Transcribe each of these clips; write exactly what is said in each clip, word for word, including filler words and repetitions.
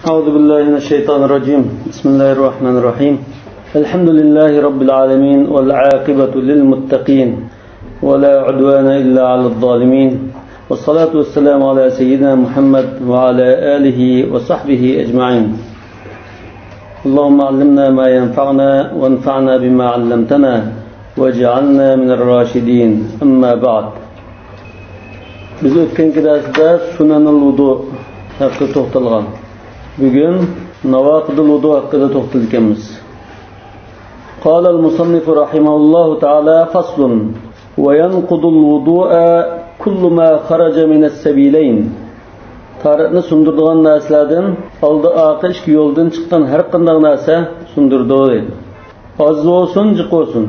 أعوذ بالله من الشيطان الرجيم. بسم الله الرحمن الرحيم. الحمد لله رب العالمين، والعاقبة للمتقين، ولا عدوان إلا على الظالمين، والصلاة والسلام على سيدنا محمد وعلى آله وصحبه أجمعين. اللهم علمنا ما ينفعنا، وانفعنا بما علمتنا، واجعلنا من الراشدين. أما بعد. بىز ئۆتكەنكى دەرستە سۇنەنۇل ۋۇدۇ ھەققىدە توختالغان. بۈگۈن ناۋاقىدۇل ۋۇدۇ ھەققىدە توختىلىدىكەنمىز. قال المصنف رحمه الله تعالى: فصل، وينقض الوضوء كل ما خرج من السبيلين. تاھارەتنى سۇندۇرىدىغان نەرسىلەردىن ئالدى ئارقا ئىككى يولدىن چىققان ھەر قانداق نەرسە سۇندۇرىدۇ دەيدۇ. ئاز بولسۇن، جىق بولسۇن.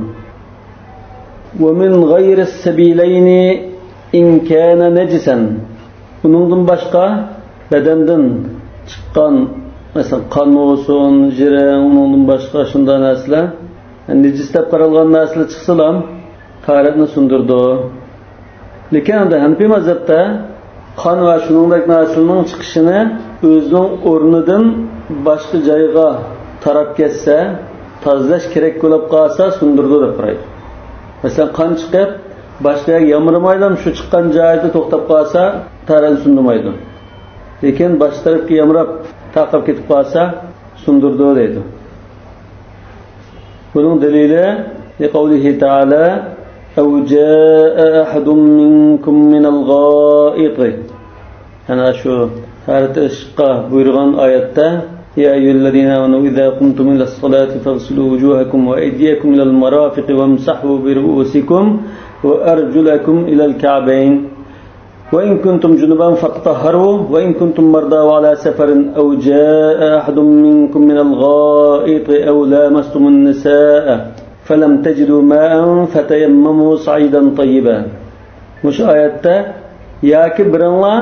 ومن غير السبيلين إن كان نجسا. ئۇنىڭدىن باشقا بەدەندىن چىققان، مەسىلەن، قان بولسۇن، جىرىڭ، ئۇنىڭدىن باشقا شۇنداق نەرسىلەر، نىجىس دەپ قارالغان نەرسىلەر چىقسىلا، تاھارەتنى سۇندۇرىدۇ. لېكىن ئەمدى ھەنىپىي مەزھەپتە قان ۋە شۇنىڭدەك نەرسىلەرنىڭ چىقىشىنى ئۆزىنىڭ ئورنىدىن باشقا جايغا تاراپ كەتسە، تازىلاش كېرەك بولۇپ قالسا، سۇندۇرىدۇ دەپ قارايدۇ. مەسىلەن، قان چىقىپ، باشقا يەرگە يامرىمايلا، شۇ چىققان جايىدا توختاپ قالسا، تاھارەتنى سۇندۇرمايدۇ. لېكىن باشقا تەرەپكە يامراپ، تارقاپ كېتىپ قالسا، سۇندۇرىدۇ دەيدۇ. بۇنىڭ دەلىلى لقوله تعالى: أو جاء أحد منكم من الغائط. يەنى شۇ تاھارەت ئېلىشقا بۇيرۇغان ئايەتتە: يا أيها الذين آمنوا إذا قمتم إلى الصلاة فاغسلوا وجوهكم وأيديكم إلى المرافق وامسحوا برؤوسكم وأرجلكم إلى الكعبين. وإن كنتم جنبا فتطهروا، وإن كنتم مرضى وعلى سفر أو جاء أحد منكم من الغائط أو لامستم النساء فلم تجدوا ماء فتيمموا صعيدا طيبا. مۇشۇ ئايەتتە ياكى بىرىڭلار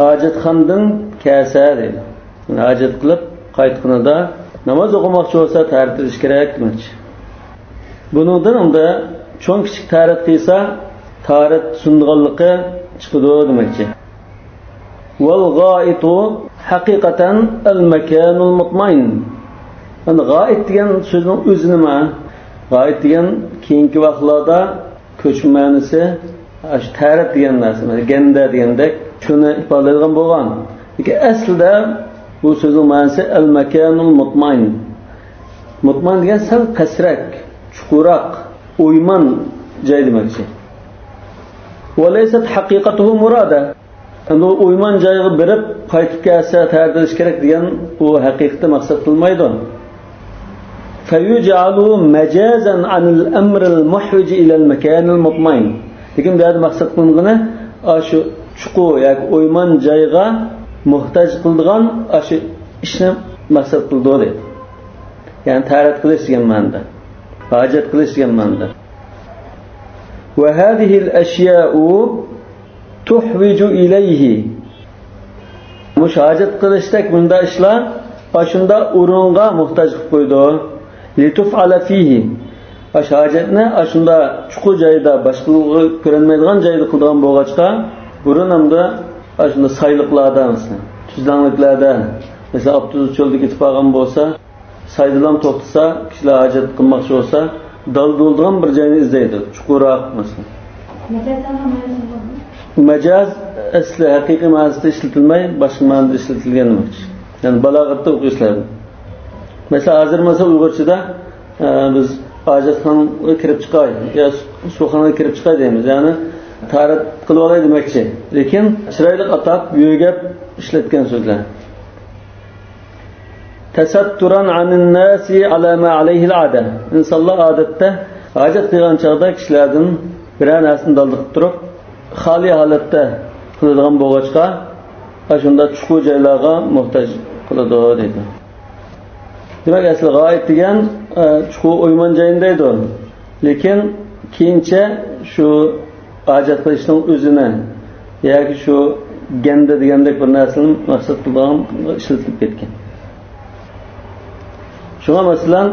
ھاجەتخانىدىن كەلسە دەيدۇ. ھاجەت قىلىپ قايتقىنىدا ناماز ئوقۇماقچى بولسا تاھارەت ئېلىش كېرەك دېمەكچى. بۇنىڭدىن ئۇندا چوڭ كىچىك تاھارەت قىلسا تاھارەت سۇنىدىغانلىقى چىقىدۇ دېمەكچى. والغائط حقيقة المكان المطمئن. يەنى غائىت دېگەن سۆزنىڭ ئۆزى نېمە؟ غائىت دېگەن كېيىنكى ۋاقىتلاردا كۆچمە مەنىسى، ئاشۇ تەرەت دېگەن نەرسە، مەسىلەن، گەندە دېگەندەك، شۇنى ئىپادىلەيدىغان بولغان. لېكىن ئەسلىدە بۇ سۆزنىڭ مەنىسى ئەل مەكانۇل مۇتمائىن. مۇتمائىن دېگەن سەل پەسرەك، چوقۇراق، ئويمان جاي دېمەكچى. وليست حقيقته مرادة. ئەمدى ئۇ ئويمان جايغا بېرىپ قايتىپ كەلسە تەرەت ئېلىش كېرەك دېگەن بۇ ھەقىقەتتە مەقسەت قىلمايدۇ. فيجعل مجازا عن الأمر المحوج إلى المكان المطمئن. لېكىن بۇ يەردە مەقسەت قىلىنغىنى ئاشۇ چوقۇر ياكى ئويمان جايغا موھتاج قىلىدىغان ئاشۇ ئىشنى مەقسەت قىلىدۇ دەيدۇ. يەنى تەرەت قىلىش دېگەن مەنىدە، ھاجەت قىلىش دېگەن مەنىدە. وهذه الأشياء تحوج إليه. مۇشۇ ھاجەت قىلىشتەك مۇنداق ئىشلار ئاشۇنداق ئورۇنغا موھتاج قىلىپ قويىدۇ. لتفعل فيه. ئاشۇ ھاجەتنى ئاشۇنداق چوقۇر جايدا، باشقىلار كۆرەلمەيدىغان جايدا قىلىدىغان بولغاچقا، بۇرۇن ئەمدى ئاشۇنداق سايلىقلاردا، مەسىلەن، تۈزلەڭلىكلەردە، مەسىلەن، ئاپتوبۇس چۆلدە كېتىپ قالغان بولسا، سايدىلام توختىسا، كىشىلەر ھاجەت قىلماقچى بولسا، دال بولىدىغان بىر جاينى ئىزدەيدۇ، چوقۇرراق، مەسىلەن. مەجازنىڭ مەنىسى بۇ. مەجاز ئەسلى ھەقىقىي مەنىسىدە ئىشلىتىلمەي، باشقا مەنىدە ئىشلىتىلگەن دېمەكچى. يەنى بالاغەتتە ئوقۇيسىلەر. مەسىلەن، ھازىر، مەسىلەن، ئۇيغۇرچىدا، ئە، بىز ھاجەتخانىغا كىرىپ چىقاي يا سۇخانىغا كىرىپ چىقاي دەيمىز. يەنى تارەت قىلىۋالاي دېمەكچى. لېكىن چىرايلىق ئاتاپ، يۆگەپ ئىشلەتكەن سۆزلەر. تسترا عن الناس على ما عليه العادة. ئىنسانلار ئادەتتە ھاجەت قىلغان چاغدا كىشىلەردىن بىرەر نەرسىنى دالدىقىپ تۇرۇپ، خالىي ھالەتتە قىلىدىغان بولغاچقا، ئاشۇنداق چوقۇر جايلارغا موھتاج قىلىدۇ دەيدۇ. دېمەك، ئەسلى غائىت دېگەن، ئە، چوقۇر ئويمان جاينى دەيدۇ. لېكىن كېيىنچە شۇ ھاجەت قىلىشنىڭ ئۆزىنى ياكى شۇ گەندە دېگەندەك بىر نەرسىنى مەقسەت قىلىدىغان ئىشلىتىلىپ كەتكەن. شۇڭا، مەسىلەن،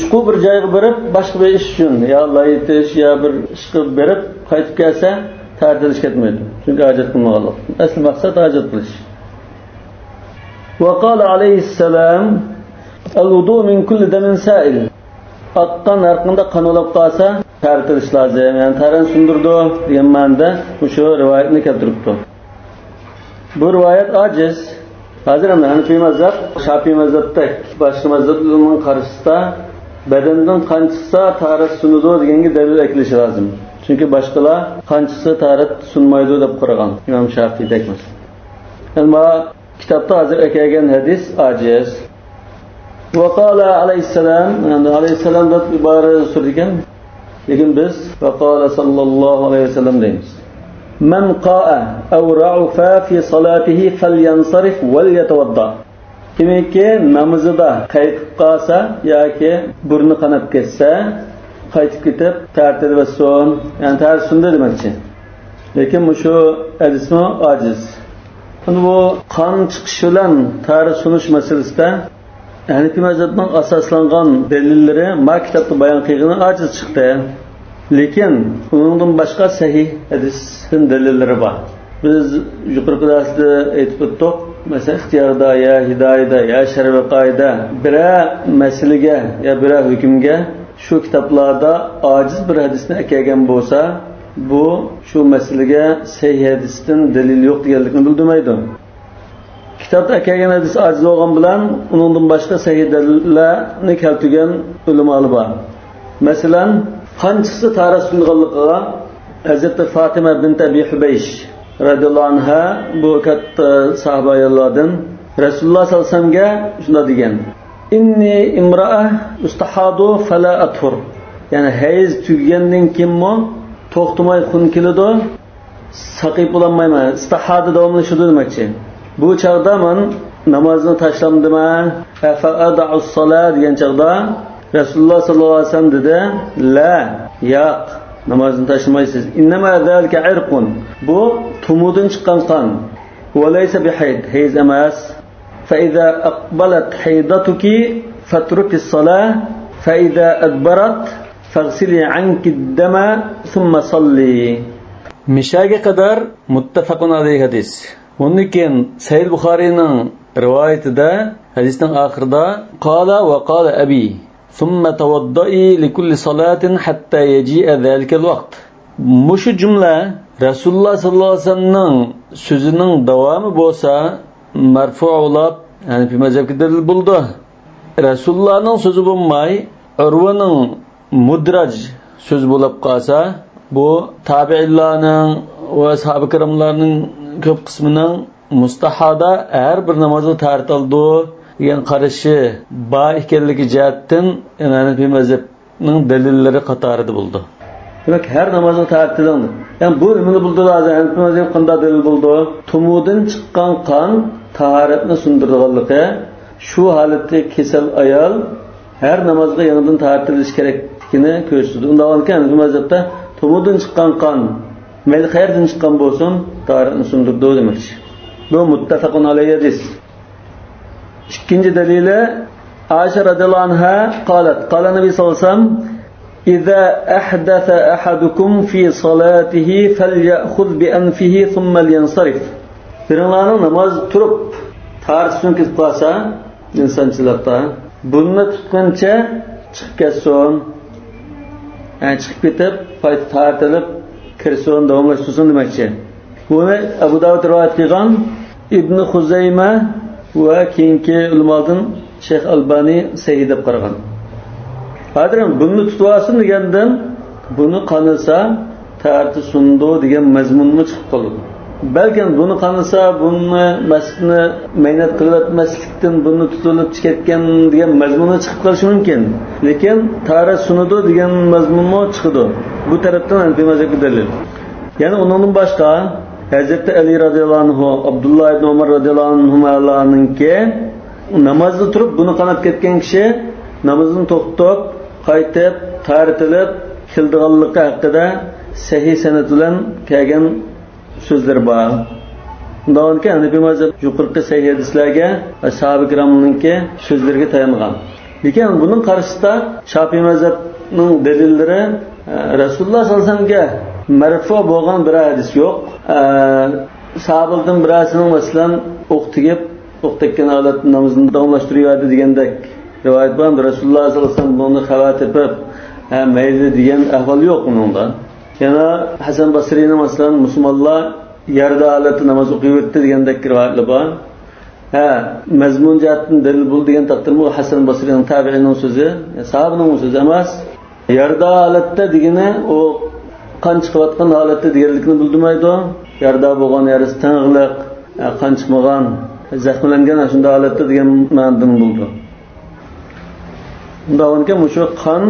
چوقۇر بىر جايغا بېرىپ، باشقا بىر ئىش ئۈچۈن، يا لاي ئېتىش، يا بىر ئىشقا بېرىپ قايتىپ كەلسە، تەرەت ئېلىش كەتمەيدۇ. چۈنكى ھاجەت قىلمىغانلىق. ئەسلى مەقسەت ھاجەت قىلىش. وقال عليه السلام: الوضوء من كل دم سائل. ئاققان ھەر قانداق قان بولۇپ قالسا، تەھارەت ئېلىش لازىم. يەنى تەھارەتنى سۇندۇرىدۇ دېگەن مەنىدە مۇشۇ رىۋايەتنى كەلتۈرۈپتۇ. بۇ رىۋايەت ئاجىز. ھازىر ئەمدى ھەنىپىي مەزھەپ، شاپىي مەزھەپتەك باشقا مەزھەپلەرنىڭ قارىشىسىدا بەدەندىن قان چىقسا تاھارەت سۇنىدۇ دېگەنگە دەلىل ئەكېلىش لازىم. چۈنكى باشقىلار قان چىقسا تاھارەت سۇنمايدۇ دەپ قارىغان، ئىمام شاپىيدەك مەسىلەن. ئەمما كىتابتا ھازىر ئەكەلگەن ھەدىس ئاجىز. ۋەقالە ئەلەيھىسسالام، يەنى ئەلەيھىسسالام دەپ ئىبارە سۈرىدىكەن. لېكىن بىز ۋەقالە ساللاللاھۇ ئەلەيھى ۋەسەللەم دەيمىز. مەن قائە ئەۋ رەئۇفە فى صلاتىھى فەليەنسەرف ۋەليەتەۋەددا. كىمكى نامىزىدا قېيىپ قالسا ياكى بۇرنى قاناپ كەتسە، قايتىپ كېتىپ تەھارەت ئېلىۋەتسۇن. يەنى تەھارەت سۇندى دېمەكچى. لېكىن مۇشۇ ھەدىسمۇ ئاجىز. ئەمدى بۇ قان چىقىش بىلەن تەھارەت سۇنۇش مەسىلىسىدە ھەنىپىي مەزھەپنىڭ ئاساسلانغان دەلىللىرى ما كىتابتا بايان قىلغىنى ئاجىز چىقتى. لېكىن ئۇنىڭدىن باشقا سەھىھ ھەدىستىن دەلىللىرى بار. بىز يۇقىرىقى دەرستە ئېيتىپ ئۆتتۇق. مەسىلەن، ئىختىياردا يا ھىدايىدە يا شەرۋىقايىدە بىرەر مەسىلىگە يا بىرەر ھۆكۈمگە شۇ كىتابلاردا ئاجىز بىر ھەدىسنى ئەكەلگەن بولسا، بۇ شۇ مەسىلىگە سەھىھ ھەدىستىن دەلىل يوق دېگەنلىكنى بىلدۈرمەيدۇ. كىتابتا ئەكەلگەن ھەدىس ئاجىز بولغان بىلەن، ئۇنىڭدىن باشقا سەھىھ دەلىللەرنى كەلتۈرگەن ئۆلىمالار بار. مەسىلەن، قان چىقسا تاھارەت سۇنىدىغانلىقىغا ھەزرىتى فاتىمە بىنت ئەبى ھۇبەيش رەزىياللاھۇ ئەنھا، بۇ كاتتا ساھابە ئاياللاردىن، رەسۇلۇللاھ سەللەللاھۇ ئەلەيھى ۋەسەللەمگە شۇنداق دېگەن: «ئىننى ئىمرائە ئۇستەھاضۇ فەلا ئەتھۇر.» يەنى ھەيز تۈگىگەندىن كېيىنمۇ توختىماي خۇن كېلىدۇ، ساقىيىپ بولالمايمەن، ئىستىھادە داۋاملىشىدۇ دېمەكچى. بۇ چاغدا مەن نامازنى تاشلامدىمەن؟ ئەفەئەدەئۇسسالا دېگەن چاغدا رەسۇلۇللاھ سەللەللاھۇ ئەلەيھى ۋەسەللەم دېدى، لا، ياق، نامازنى تاشلىمايسىز. ئىننەما زالىكە ئىرقۇن. بۇ تومۇردىن چىققان قان. ۋەلەيسە بىھەيد، ھەيز ئەمەس. فەئىزا ئەقبەلەت ھەيدەتۇكى فەترۇكىسسالا، فەئىزا ئەدبەرەت فەغسىلى ئەنكىددەمە ثۇممە سەللى. مىشاگە قەدەر مۇتتەفەقۇن ئەلەيھى ھەدىس. ئۇندىن كېيىن سەھىھ بۇخارىينىڭ رىۋايىتىدە، ھەدىسنىڭ ئاخىرىدا، قال ۋە قال ئەبى ثۇممە تەۋەددەئى لىكۇللى سالاتىن ھەتتا يەجىئە زالىكەل ۋەقت. مۇشۇ جۈملە رەسۇلۇللاھ سەللەللاھۇ ئەلەيھى ۋەسەللەمنىڭ سۆزىنىڭ داۋامى بولسا، مەرفۇ بولاپ، ھەنىپىي مەزھەپكە دەلىل بولىدۇ. رەسۇلۇللاھنىڭ سۆزى بولماي، ئۇرۋىنىڭ مۇدرەج سۆزى بولۇپ قالسا، بۇ تابىئىنلارنىڭ ۋە ساھابە كىراملارنىڭ كۆپ قىسمىنىڭ مۇستەھادا ھەر بىر نامازغا تاھارەت ئالىدۇ دېگەن قارىشى بار ئىكەنلىكى جەھەتتىن، يەنى ھەنىپىي مەزھەپنىڭ دەلىللىرى قاتارىدا بولىدۇ. دېمەك، ھەر نامازغا تاھارەت ئېلىڭ. يەنى بۇ نېمىنى بىلدۈرىدۇ ھازىر؟ ھەنىپىي مەزھەپ قانداق دەلىل بولىدۇ؟ تومۇردىن چىققان قان تاھارەتنى سۇندۇرىدىغانلىقى، شۇ ھالەتتىكى كېسەل ئايال ھەر نامازغا يېڭىدىن تاھارەت ئېلىش كېرەكلىكىنى كۆرسىتىدۇ. ئۇنداق بولغانىكەن، ھەنىپىي مەزھەپتە تومۇردىن چىققان قان مەيلى قەيەردىن چىققان بولسۇن، تاھارەتنى سۇندۇرىدۇ دېمەكچى. بۇ مۇتتەفەقۇن ئەلەيھى ھەدىس. ئىككىنچى دەلىلى، ئائىشە رەزىياللاھۇ ئەنھا قالەت، قال نەبى سەللەللاھۇ ئەلەيھى ۋەسەللەم، ئىزا ئەھدەسە ئەھەدۇكۇم فى سالاتىھى فەليەخۇز بىئەنفىھى ثۇممە ليەنسەرف. بىرىڭلارنىڭ ناماز تۇرۇپ تاھارىتى سۇنۇپ كېتىپ قالسا، ئىنسانچىلىقتا بۇرنىنى تۇتقىنىچە چىقىپ كەتسۇن. يەنى چىقىپ كېتىپ، قايتا تاھارەت ئېلىپ كىرسۇن، داۋاملاشتۇرسۇن دېمەكچى. بۇنى ئەبۇ داۋۇد رىۋايەت قىلغان، ئىبنى خۇزەيمە ۋە كېيىنكى ئۆلىمالىردىن شەيخ ئەلبانى سەھىھ دەپ قارىغان. ھازىر بۇرنىنى تۇتۇۋالسۇن دېگەندىن، بۇرنى قانىسا تاھارىتى سۇنىدۇ دېگەن مەزمۇنمۇ چىقىپ قالىدۇ. بەلكىم بۇرنى قانىسا، بۇرنى مەسچىتنى مەينەت قىلىۋەتمەسلىكتىن بۇرنى تۇتۇۋېلىپ چىكەتكەن دېگەن مەزمۇنمۇ چىقىپ قېلىشى مۇمكىن. لېكىن تاھارەت سۇنىدۇ دېگەن مەزمۇنمۇ چىقىدۇ. بۇ تەرەپتىن ھەنىپىي مەزھەپكە دەلىل. يەنە ئۇنىڭدىن باشقا، ھەزرىتى ئەلى رەزىياللاھۇ ئەنھۇ، ئابدۇللا ئىبن ئۆمەر رەزىياللاھۇ ئەنھۇمالارنىڭكى نامازدا تۇرۇپ بۇرنى قاناپ كەتكەن كىشى نامازدىن توختاپ، قايتىپ، تاھارەت ئېلىپ كېلىدىغانلىقى ھەققىدە سەھىھ سەنەد بىلەن كەلگەن سۆزلىرى بار. ئۇنداق بولغانىكەن، ھەنىپىي مەزھەپ يۇقىرىقى سەھىھ ھەدىسلەرگە ۋە ساھابە كىرامنىڭكى سۆزلىرىگە تايانغان. لېكىن بۇنىڭ قارشىسىدا شاپىي مەزھەپنىڭ دەلىللىرى، ئە، رەسۇلۇللا سەللەللاھۇ ئەلەيھى ۋەسەللەمگە مەرفۇ بولغان بىرەر ھەدىس يوق. ئە، ساھابىلەردىن بىرەرسىنىڭ، مەسىلەن، ئوق تېگىپ ئوق تەگكەن ھالەتتە نامىزىنى داۋاملاشتۇرۇۋەردى دېگەندەك رىۋايەت بار. رەسۇلۇللا سەللەللاھۇ ئەلەيھى ۋەسەللەم بۇنىڭدىن خەۋەر تېپىپ، ھە، مەيلى دېگەن ئەھۋال يوق ئۇنىڭدا. يەنە ھەسەن بەسرىنىڭ، مەسىلەن، مۇسۇلمانلار يەردە ھالەتتە ناماز ئوقۇيۋەتتى دېگەندەك رىۋايەتلەر بار. ھە، مەزمۇن جەھەتتىن دەلىل بولدى دېگەن تەقدىرمۇ ھەسەن بەسرىنىڭ، تابىئىنىڭ سۆزى، ساھابىنىڭ سۆزى ئەمەس. يارىدار ھالەتتە دېگىنى ئۇ قان چىقىۋاتقان ھالەتتە دېگەنلىكنى بىلدۈرمەيدۇ. يارىدار بولغان، يارىسى تېڭىقلىق، قان چىقمىغان، زەخىملەنگەن ئاشۇنداق ھالەتتە دېگەن مەنىدىن بولىدۇ. ئۇنداق بولغانكەن مۇشۇ قان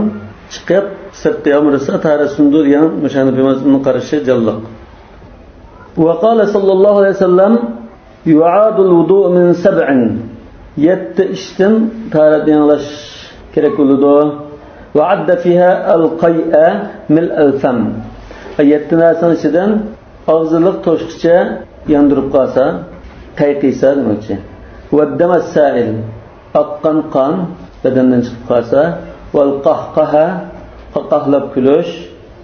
چىقىپ سىرتقا يامرىسا تاھارەت سۇنىدۇ دېگەن مۇشۇ ھەنەفىي مەزھەپنىڭ قارىشى جانلىق. وقال صلى الله عليه وسلم يعاد الوضوء من سبع. يەتتە ئىشتىن تاھارەت يېڭىلاش كېرەك بولىدۇ. وعد فيها القيء ملء الفم. يەتتە نەرسىنىڭ ئىچىدىن ئاغزى لىق توشقىچە ياندۇرۇپ قالسا، قەي قىلسا دېمەكچى. والدم السائل. ئاققان قان بەدەندىن چىقىپ قالسا، والقهقه، قاقاھلاپ كۈلۈش،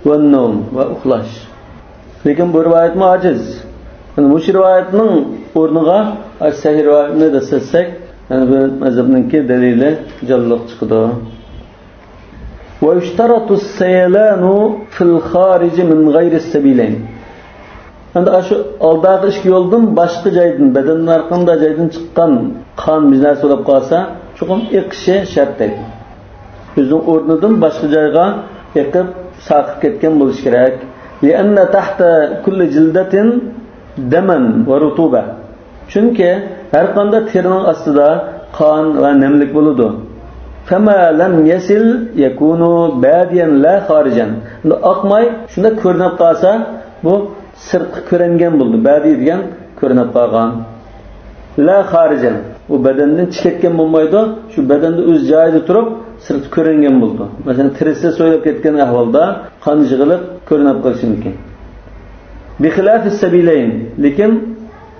والنوم، ۋە ئۇخلاش. لېكىن بۇ رىۋايەتمۇ ئاجىز. يەنى مۇشۇ رىۋايەتنىڭ ئورنىغا سەھىھ رىۋايەتنى دەسسەتسەك، يەنى بۇ مەزھەپنىڭكى دەلىلى جانلىق چىقىدۇ. ويشترط السيلان في الخارج من غير السبيلين. ئەمدى ئاشۇ ئالدىدىكى ئىككى يولدىن باشقا جايدىن، بەدەندىن ھەر قانداق جايدىن چىققان قان بىر نەرسە بولۇپ قالسا، چوقۇم ئېقىشى شەرت دەيدۇ. ئۆزىنىڭ ئورنىدىن باشقا جايغا ئېقىپ، ساقىپ كەتكەن بولۇشى كېرەك. لأن تحت كل جلدة دما ورطوبة. چۈنكى ھەر قانداق تېرىنىڭ ئاستىدا قان ۋە نەملىك بولىدۇ. فما لم يسل يكون باديا لا خارجا. ئاقماي شۇنداق كۆرۈنۈپ قالسا، بۇ سىرتقا كۆرۈنگەن بولىدۇ. بادىي دېگەن كۆرۈنۈپ قالغان. لا خارجا. ئۇ بەدەندىن چىقىپ كەتكەن بولمايدۇ. شۇ بەدەندە ئۆز جايىدا تۇرۇپ، سىرتقا كۆرۈنگەن بولىدۇ. مەسىلەن، تېرىسى سويۇلۇپ كەتكەن ئەھۋالدا قان يىغىلىپ كۆرۈنۈپ قېلىشى مۇمكىن. بخلاف السبيلين. لېكىن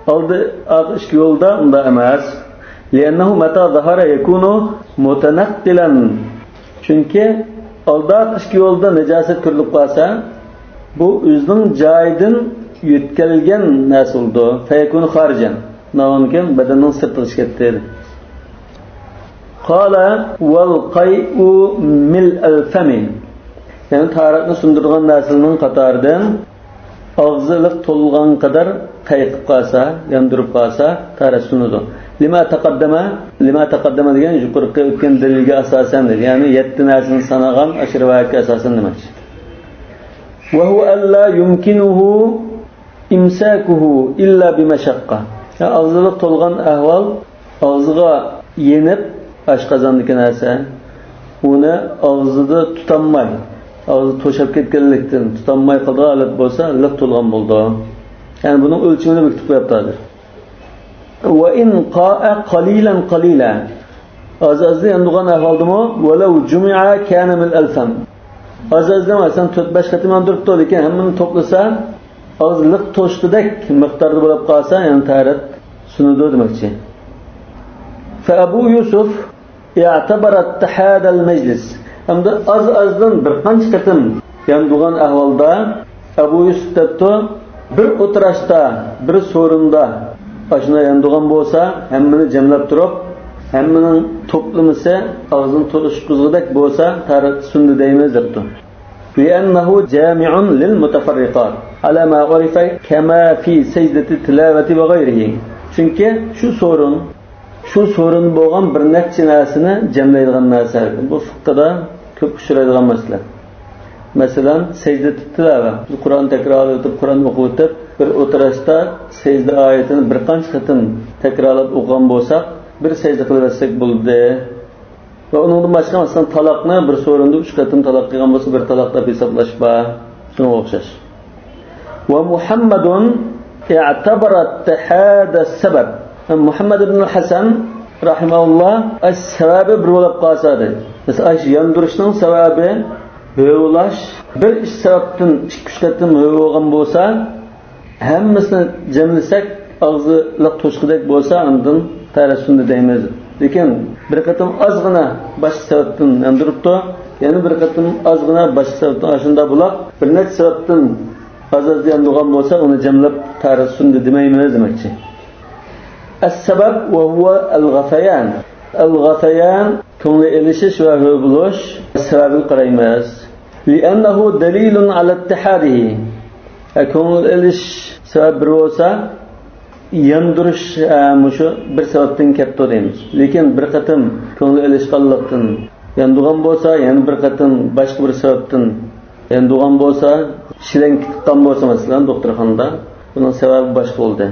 ئالدى ئارقا ئىككى يولدا ئۇنداق ئەمەس. لأنه متى ظهر يكون متنقلا. چۈنكى ئالدى ئارقا ئىككى يولدا ناجاسەت كۆرۈلۈپ قالسا، بۇ ئۆزىنىڭ جايىدىن يۆتكەلگەن نەرسە بولىدۇ. فيكون خارجا. ناۋانكەن بەدەننىڭ سىرتىغا چىقىپ كەتتى. قال والقيء ملء الفم. يەنى تاھارەتنى سۇندۇرىدىغان نەرسىلەرنىڭ قاتارىدىن ئاغزى لىق تولغان قەدەر قەي قىلىپ قالسا، ياندۇرۇپ قالسا، تاھارەت سۇنىدۇ. لما تقدم، لما تقدم دېگەن يۇقىرىقى ئۆتكەن دەلىلگە ئاساسەن دېدى. يەنى يەتتە نەرسىنى سانىغان ئاشۇ رىۋايەتكە ئاساسەن دېمەكچى. وهو ألا يمكنه إمساكه إلا بمشقة. يا ئاغزى لىق تولغان ئەھۋال ئاغزىغا يېنىپ، ئاشقازاندىكى نەرسە، ئۇنى ئاغزىدا تۇتالماي، ئاغزى توشۇپ كەتكەنلىكتىن تۇتالماي قالىدىغان ھالەت بولسا، لىق تولغان بولىدۇ. يەنى بۇنىڭ ئۆلچىمىنى بېكىتىپ قويۇپتۇ ھازىر. وإن قاء قليلا قليلا. ئاز-ئازدىن ياندۇرغان ئەھۋالدىمۇ، ولو جمع كان ملء الفم. ئاز-ئازدىن، مەسىلەن، تۆت-بەش قېتىم ياندۇرۇپتۇ، لېكىن ھەممىنى توپلىسا، ئاغزى لىق توشقۇدەك مىقداردا بولۇپ قالسا، يەنى تاھارەت سۇنىدۇ دېمەكچى. فأبو يوسف اعتبر اتحاد المجلس. ئەمدى ئاز-ئازدىن بىر قانچە قېتىم ياندۇرغان ئەھۋالدا ئەبۇ يۈسۈپ دەپتۇ، بىر ئولتۇراشتا، بىر سورۇندا ئاشۇنداق ياندۇرغان بولسا، ھەممىنى جەملەپ تۇرۇپ، ھەممىنىڭ توپلىمىسى ئاغزىنى توشقۇزغۇدەك بولسا، تاھارەت سۇندى دەيمىز دەپتۇ. لأنه جامع للمتفرقات على ما عرف كما في سجدة التلاوة وغيره. چۈنكى شۇ سورۇن، شۇ سورۇن بولغان بىر نەچچە نەرسىنى جەملەيدىغان نەرسە. بۇ فىقھىدا كۆپ ئۇچرايدىغان مەسىلە. مەسىلەن، سەجدە تىلاۋە. بىز قۇرئان تەكرارلىۋېتىپ، قۇرئان ئوقۇۋېتىپ، بىر ئولتۇراشتا سەجدە ئايىتىنى بىر قانچە قېتىم تەكرارلاپ ئوقۇغان بولساق، بىر سەجدە قىلىۋەتسەك بولدى. ۋە ئۇنىڭدىن باشقا، مەسىلەن، تالاقنى بىر سورۇندا ئۈچ قېتىم تالاق قىلغان بولسا، بىر تالاق دەپ ھېسابلاش بار. شۇنىڭغا ئوخشاش. ومحمد اعتبر اتحاد السبب. مۇھەممەد ئىبن ھەسەن رەھىمەھۇللا، ئاش سەۋەبى بىر بولۇپ قالسا دەيدۇ. مەسىلەن، ئاش ياندۇرۇشنىڭ سەۋەبى ھۆۋىلاش، بىر ئىش سەۋەبتىن ئىككى-ئۈچ قېتىم ھۆۋە بولغان بولسا، ھەممىسىنى جەملىسەك، ئاغزى لىق توشقۇدەك بولسا، ئاندىن تەرەسسۇندا دەيمىز. لېكىن بىر قېتىم ئازغىنە باشقا سەۋەبتىن ياندۇرۇپتۇ، يەنە بىر قېتىم ئازغىنە باشقا سەۋەبتىن، ئاشۇنداق بولاپ، بىر نەچچە سەۋەبتىن ئاز-ئاز ياندۇرغان بولسا، ئۇنى جەملەپ تەرەسسۇندا دېمەيمىز دېمەكچى. السبب وهو الغثيان. الغثيان، كۆڭلى ئېلىشىش ۋە ھۆل بولۇش سەۋەبىگە قارايمىز. لأنه دليل على اتحاده. ئە، كۆڭۈل ئېلىش سەۋەب بىر بولسا، ياندۇرۇش، ئە، مۇشۇ بىر سەۋەبتىن كەپتۇ دەيمىز. لېكىن بىر قېتىم كۆڭۈل ئېلىشقانلىقتىن ياندۇرغان بولسا، يەنە بىر قېتىم باشقا بىر سەۋەبتىن ياندۇرغان بولسا، شىلەڭ تىققان بولسا، مەسىلەن، دوختۇرخانىدا، بۇنىڭ سەۋەبى باشقا بولدى.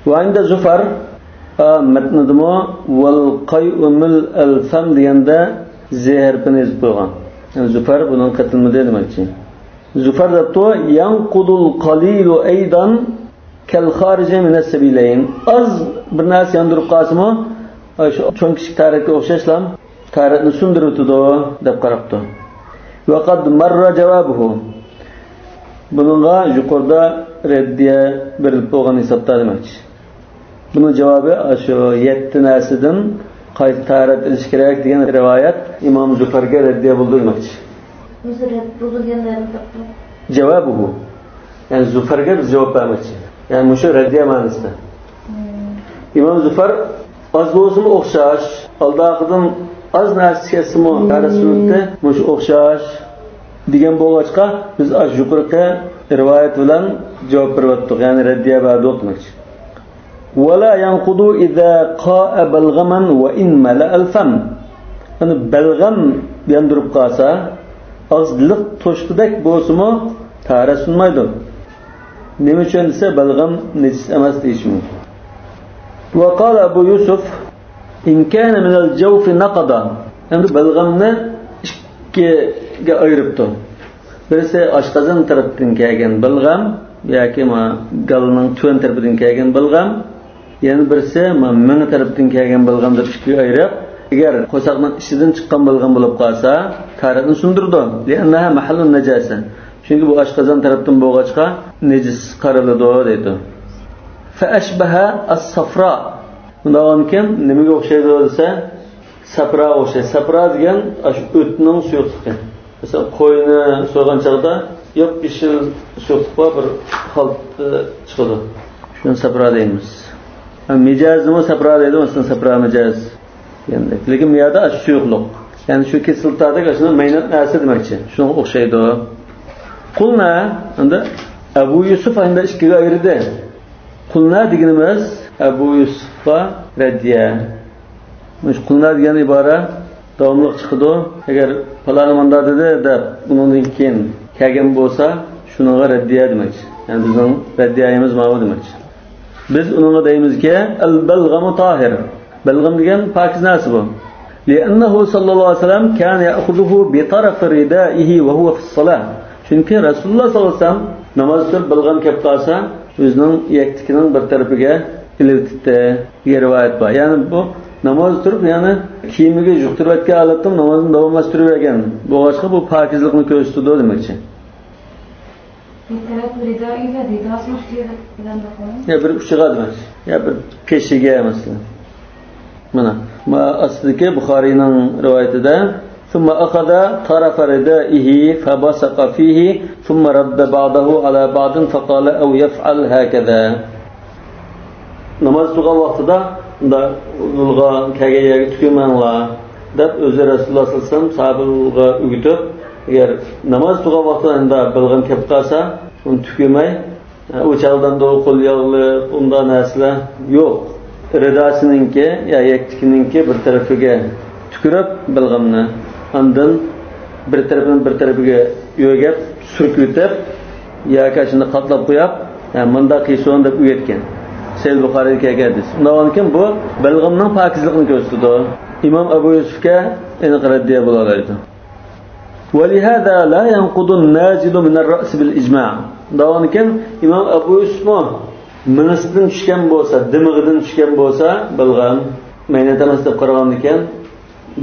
وعند زفر، ئا، مەتنىدىمۇ والقيء ملء الفم دېگەندە زې ھەرپىنى يېزىپ قويغان. يەنى زۇفەر بۇنىڭ قېتىلمىدى دېمەكچى. زۇفەر دەپتۇ، ينقض القليل أيضا كالخارج من السبيلين. ئاز بىر نەرسە ياندۇرۇپ قالسىمۇ، شۇ چوڭ كىچىك تەھارەتكە ئوخشاشلا تەھارەتنى سۇندۇرۇۋېتىدۇ دەپ قاراپتۇ. وقد مر جوابه. بۇنىڭغا يۇقىرىدا رەددىيە بېرىلىپ بولغان ھېسابتا دېمەكچى. بۇنىڭ جاۋابى شۇ يەتتە نەرسىدىن قايتا تاھارەت ئېلىش كېرەك دېگەن رىۋايەت ئىمام زۇفەرگە رەددىيە بولدى دېمەكچى. مۇشۇ رەد بولدى دېگەن نەرسە. جاۋابىھۇ. يەنى زۇفەرگە بىز جاۋاب بەرمەكچى. يەنى مۇشۇ رەددىيە مەنىسىدە. مم. ئىمام زۇفەر ئاز بولسىمۇ ئوخشاش، ئالدىقىدىن ئاز نەرسە كەتسىمۇ، مم. تەرەس سۈننىتى مۇشۇ ئوخشاش دېگەن بولغاچقا، بىز ئاشۇ يۇقىرىقى رىۋايەت بىلەن جاۋاب بېرىۋاتتۇق، يەنى رەددىيە بەردۇق دېمەكچى. ولا ينقض إذا قاء بلغما وإن ملأ الفم. يەنى بەلغەم ياندۇرۇپ قالسا، ئاغزى لىق توشقۇدەك بولسىمۇ، تاھارەت سۇنمايدۇ. نېمە ئۈچۈن دېسە، بەلغەم نىجىس ئەمەس دېيىشى مۇمكىن. وقال أبو يوسف: إن كان من الجوف نقض. ئەمدى بەلغەمنى ئىككىگە ئايرىپتۇ. بىرسى ئاشقازان تەرەپتىن كەلگەن بەلغەم ياكى ما گالنىڭ تۆۋەن تەرىپىدىن كەلگەن بەلغەم، يەنە بىرسى ما مېڭە تەرىپىدىن كەلگەن بەلغەم دەپ ئىككىگە ئايرىپ، ئەگەر قورساقنىڭ ئىچىدىن چىققان بەلغەم بولۇپ قالسا، تاھارەتنى سۇندۇرىدۇ. لأنها محل النجاسة. چۈنكى بۇ ئاشقازان تەرەپتىن بولغاچقا، نىجىس قارىلىدۇ دەيدۇ. فأشبه الصفراء. بۇنداق بولغانكىن نېمىگە ئوخشايدۇ دېسە، سەپراغا ئوخشايدۇ. سەپرا دېگەن ئاشۇ ئۆتنىڭ سۇيۇقلۇقى. مەسىلەن، قوينى سويغان چاغدا ياپيېشىل سۇيۇقلۇق بار، بىر خالتا چىقىدۇ. شۇنى سەپرا دەيمىز. ھەم مىجەزنىمۇ سەپرا دەيدۇ، مەسىلەن، سەپرا مىجەز دېگەندەك. لېكىن بۇ يەردە ئاشۇ سۇيۇقلۇق. يەنى شۇ كىسلاتادەك ئاشۇنداق مەينەت نەرسە دېمەكچى. شۇنىڭغا ئوخشايدۇ. قۇلنا، ئەمدى ئەبۇ يۈسۈف ئەمدى ئىككىگە ئايرىدى. قۇلنا دېگىنىمىز ئەبۇ يۈسۈفقا رەددىيە. مۇشۇ قۇلنا دېگەن ئىبارە داۋاملىق چىقىدۇ. ئەگەر پالانى مۇنداق دېدى دەپ، ئۇنىڭدىن كېيىن كەلگەن بولسا، شۇنىڭغا رەددىيە دېمەكچى. يەنى بىزنىڭ رەددىيەمىز ماۋۇ دېمەكچى. بىز ئۇنىڭغا دەيمىزكى، البلغم طاهر. بەلغەم دېگەن پاكىز نەرسە بۇ. لأنه صلى الله عليه وسلم كان يأخذه بطرف ردائه وهو في الصلاة. چۈنكى رەسۇلۇللاھ ساللاللاھۇ ئەلەيھى ۋەسەللەم ناماز تۇرۇپ بەلغەم كەپ قالسا، ئۆزىنىڭ يەكتىكىنىڭ بىر تەرىپىگە ئېلىۋېتىپتۇ دېگەن رىۋايەت بار. يەنى بۇ ناماز تۇرۇپ، يەنى كىيىمىگە يۇقتۇرۇۋەتكەن ھالەتتە نامازنى داۋاملاشتۇرۇۋەرگەن بولغاچقا، بۇ پاكىزلىقنى كۆرسىتىدۇ دېمەكچى. بىر تەرەپ رىدائى ۋە رىداسىنىڭ ئۈستىگە بىلەن باقىمىز. يا بىر ئۇچىغا دېمەكچى. يا بىر قېشىگە، مەسىلەن. مانا، ما ئاستىدىكى بۇخارىينىڭ رىۋايىتىدە، ثم أخذ طرف ردائه فبصق فيه ثم رد بعضه على بعض فقال أو يفعل هكذا. ناماز تۇرغان ۋاقتىدا، مۇنداق يولغا، كەلگەن يەرگە تۈكۈرمەڭلار دەپ، ئۆزى رەسۇلۇللاھ ساللاللاھۇ ئەلەيھى ۋەسەللەم ساھابىلەرگە ئۆگىتىپ، ئەگەر ناماز تۇرغان ۋاقتىدا ئەمدى بەلغەم كەپ قالسا، ئۇنى تۈكۈرمەي، ئۇ چاغدامدا قول ياغلىق، ئۇنداق نەرسىلەر يوق. رىداسىنىڭكى يا يەكتىكىنىڭكى بىر تەرىپىگە تۈكۈرۈپ بەلغەمنى، ئاندىن بىر تەرىپىنى بىر تەرىپىگە يۆگەپ، سۈركىۋېتىپ، ياكى شۇنداق قاتلاپ قويۇپ، ھە، مۇنداق قىلسۇن دەپ ئۆگەتكەن. سەھىھ بۇخارىيدا كەلگەن ھەدىس. ئۇنداق بولغاندىكىن بۇ بەلغەمنىڭ پاكىزلىقىنى كۆرسىتىدۇ. ئىمام ئەبۇ يۈسۈفكە ئېنىق رەددىيە بولالايدۇ. ولهذا لا ينقض النازل من الرأس بالإجماع. دەۋانكەن، ئىمام ئەبۇ يۈسۈفمۇ مېڭىسىدىن چۈشكەن بولسا، دىمىغىدىن چۈشكەن بولسا، بەلغەم مەينەت ئەمەس دەپ قارىغاندىكىن،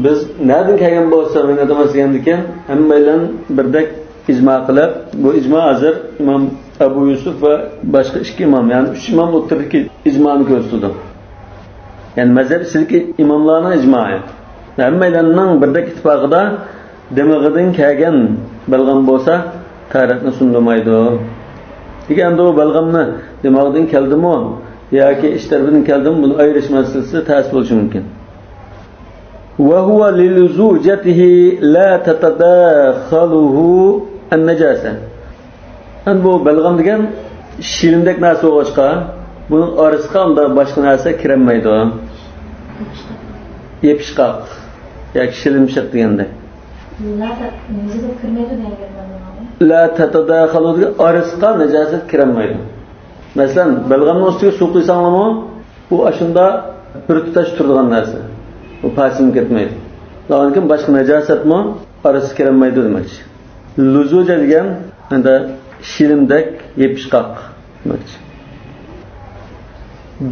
بىز نەدىن كەلگەن بولسا مەينەت ئەمەس دېگەندىكىن، ھەممەيلەن بىردەك ئىجما قىلىپ، بۇ ئىجما ھازىر ئىمام ئەبۇ يۈسۈف ۋە باشقا ئىككى ئىمام، يەنى ئۈچ ئىمام ئوتتۇرىدىكى ئىجمانى كۆرسىتىدۇ. يەنى مەزھەپ ئىچىدىكى ئىماملارنىڭ ئىجمائى. ھەممەيلەننىڭ بىردەك ئىتتىپاقىدا دىمىغىدىن كەلگەن بەلغەم بولسا، تاھارەتنى سۇندۇرمايدۇ. لېكىن ئەمدى ئۇ بەلغەمنى دىماغدىن كەلدىمۇ، ياكى ئىش تەرىپىدىن كەلدىمۇ، بۇنى ئايرىش مەسىلىسى تەس بولۇشى مۇمكىن. وهو للزوجته لا تتداخله النجاسة. ئەمدى بۇ بەلغەم دېگەن شىلىمدەك نەرسە بولغاچقا، بۇنىڭ ئارىسىغا ئۇنداق باشقا نەرسە كىرەلمەيدۇ. يېپىشقاق ياكى شىلىمشىق دېگەندەك. لا تت-، نېمىسى دەپ كىرمەيدۇ دېگەن گەپ مەن بۇنىڭغا. لا تتداخل دېگەن ئارىسىغا ناجاسەت كىرەلمەيدۇ. مەسىلەن، بەلغەمنىڭ ئۈستىگە سۇ قۇيساڭلارمۇ، ئۇ ئاشۇنداق بىر تۇتاش تۇرىدىغان نەرسە. ئۇ پارچىلىنىپ كەتمەيدۇ. لېكىن باشقا ناجاسەتمۇ ئارىسىغا كىرەلمەيدۇ دېمەكچى. لزوجة دېگەن ئەمدى شىلىمدەك يېپىشقاق دېمەكچى.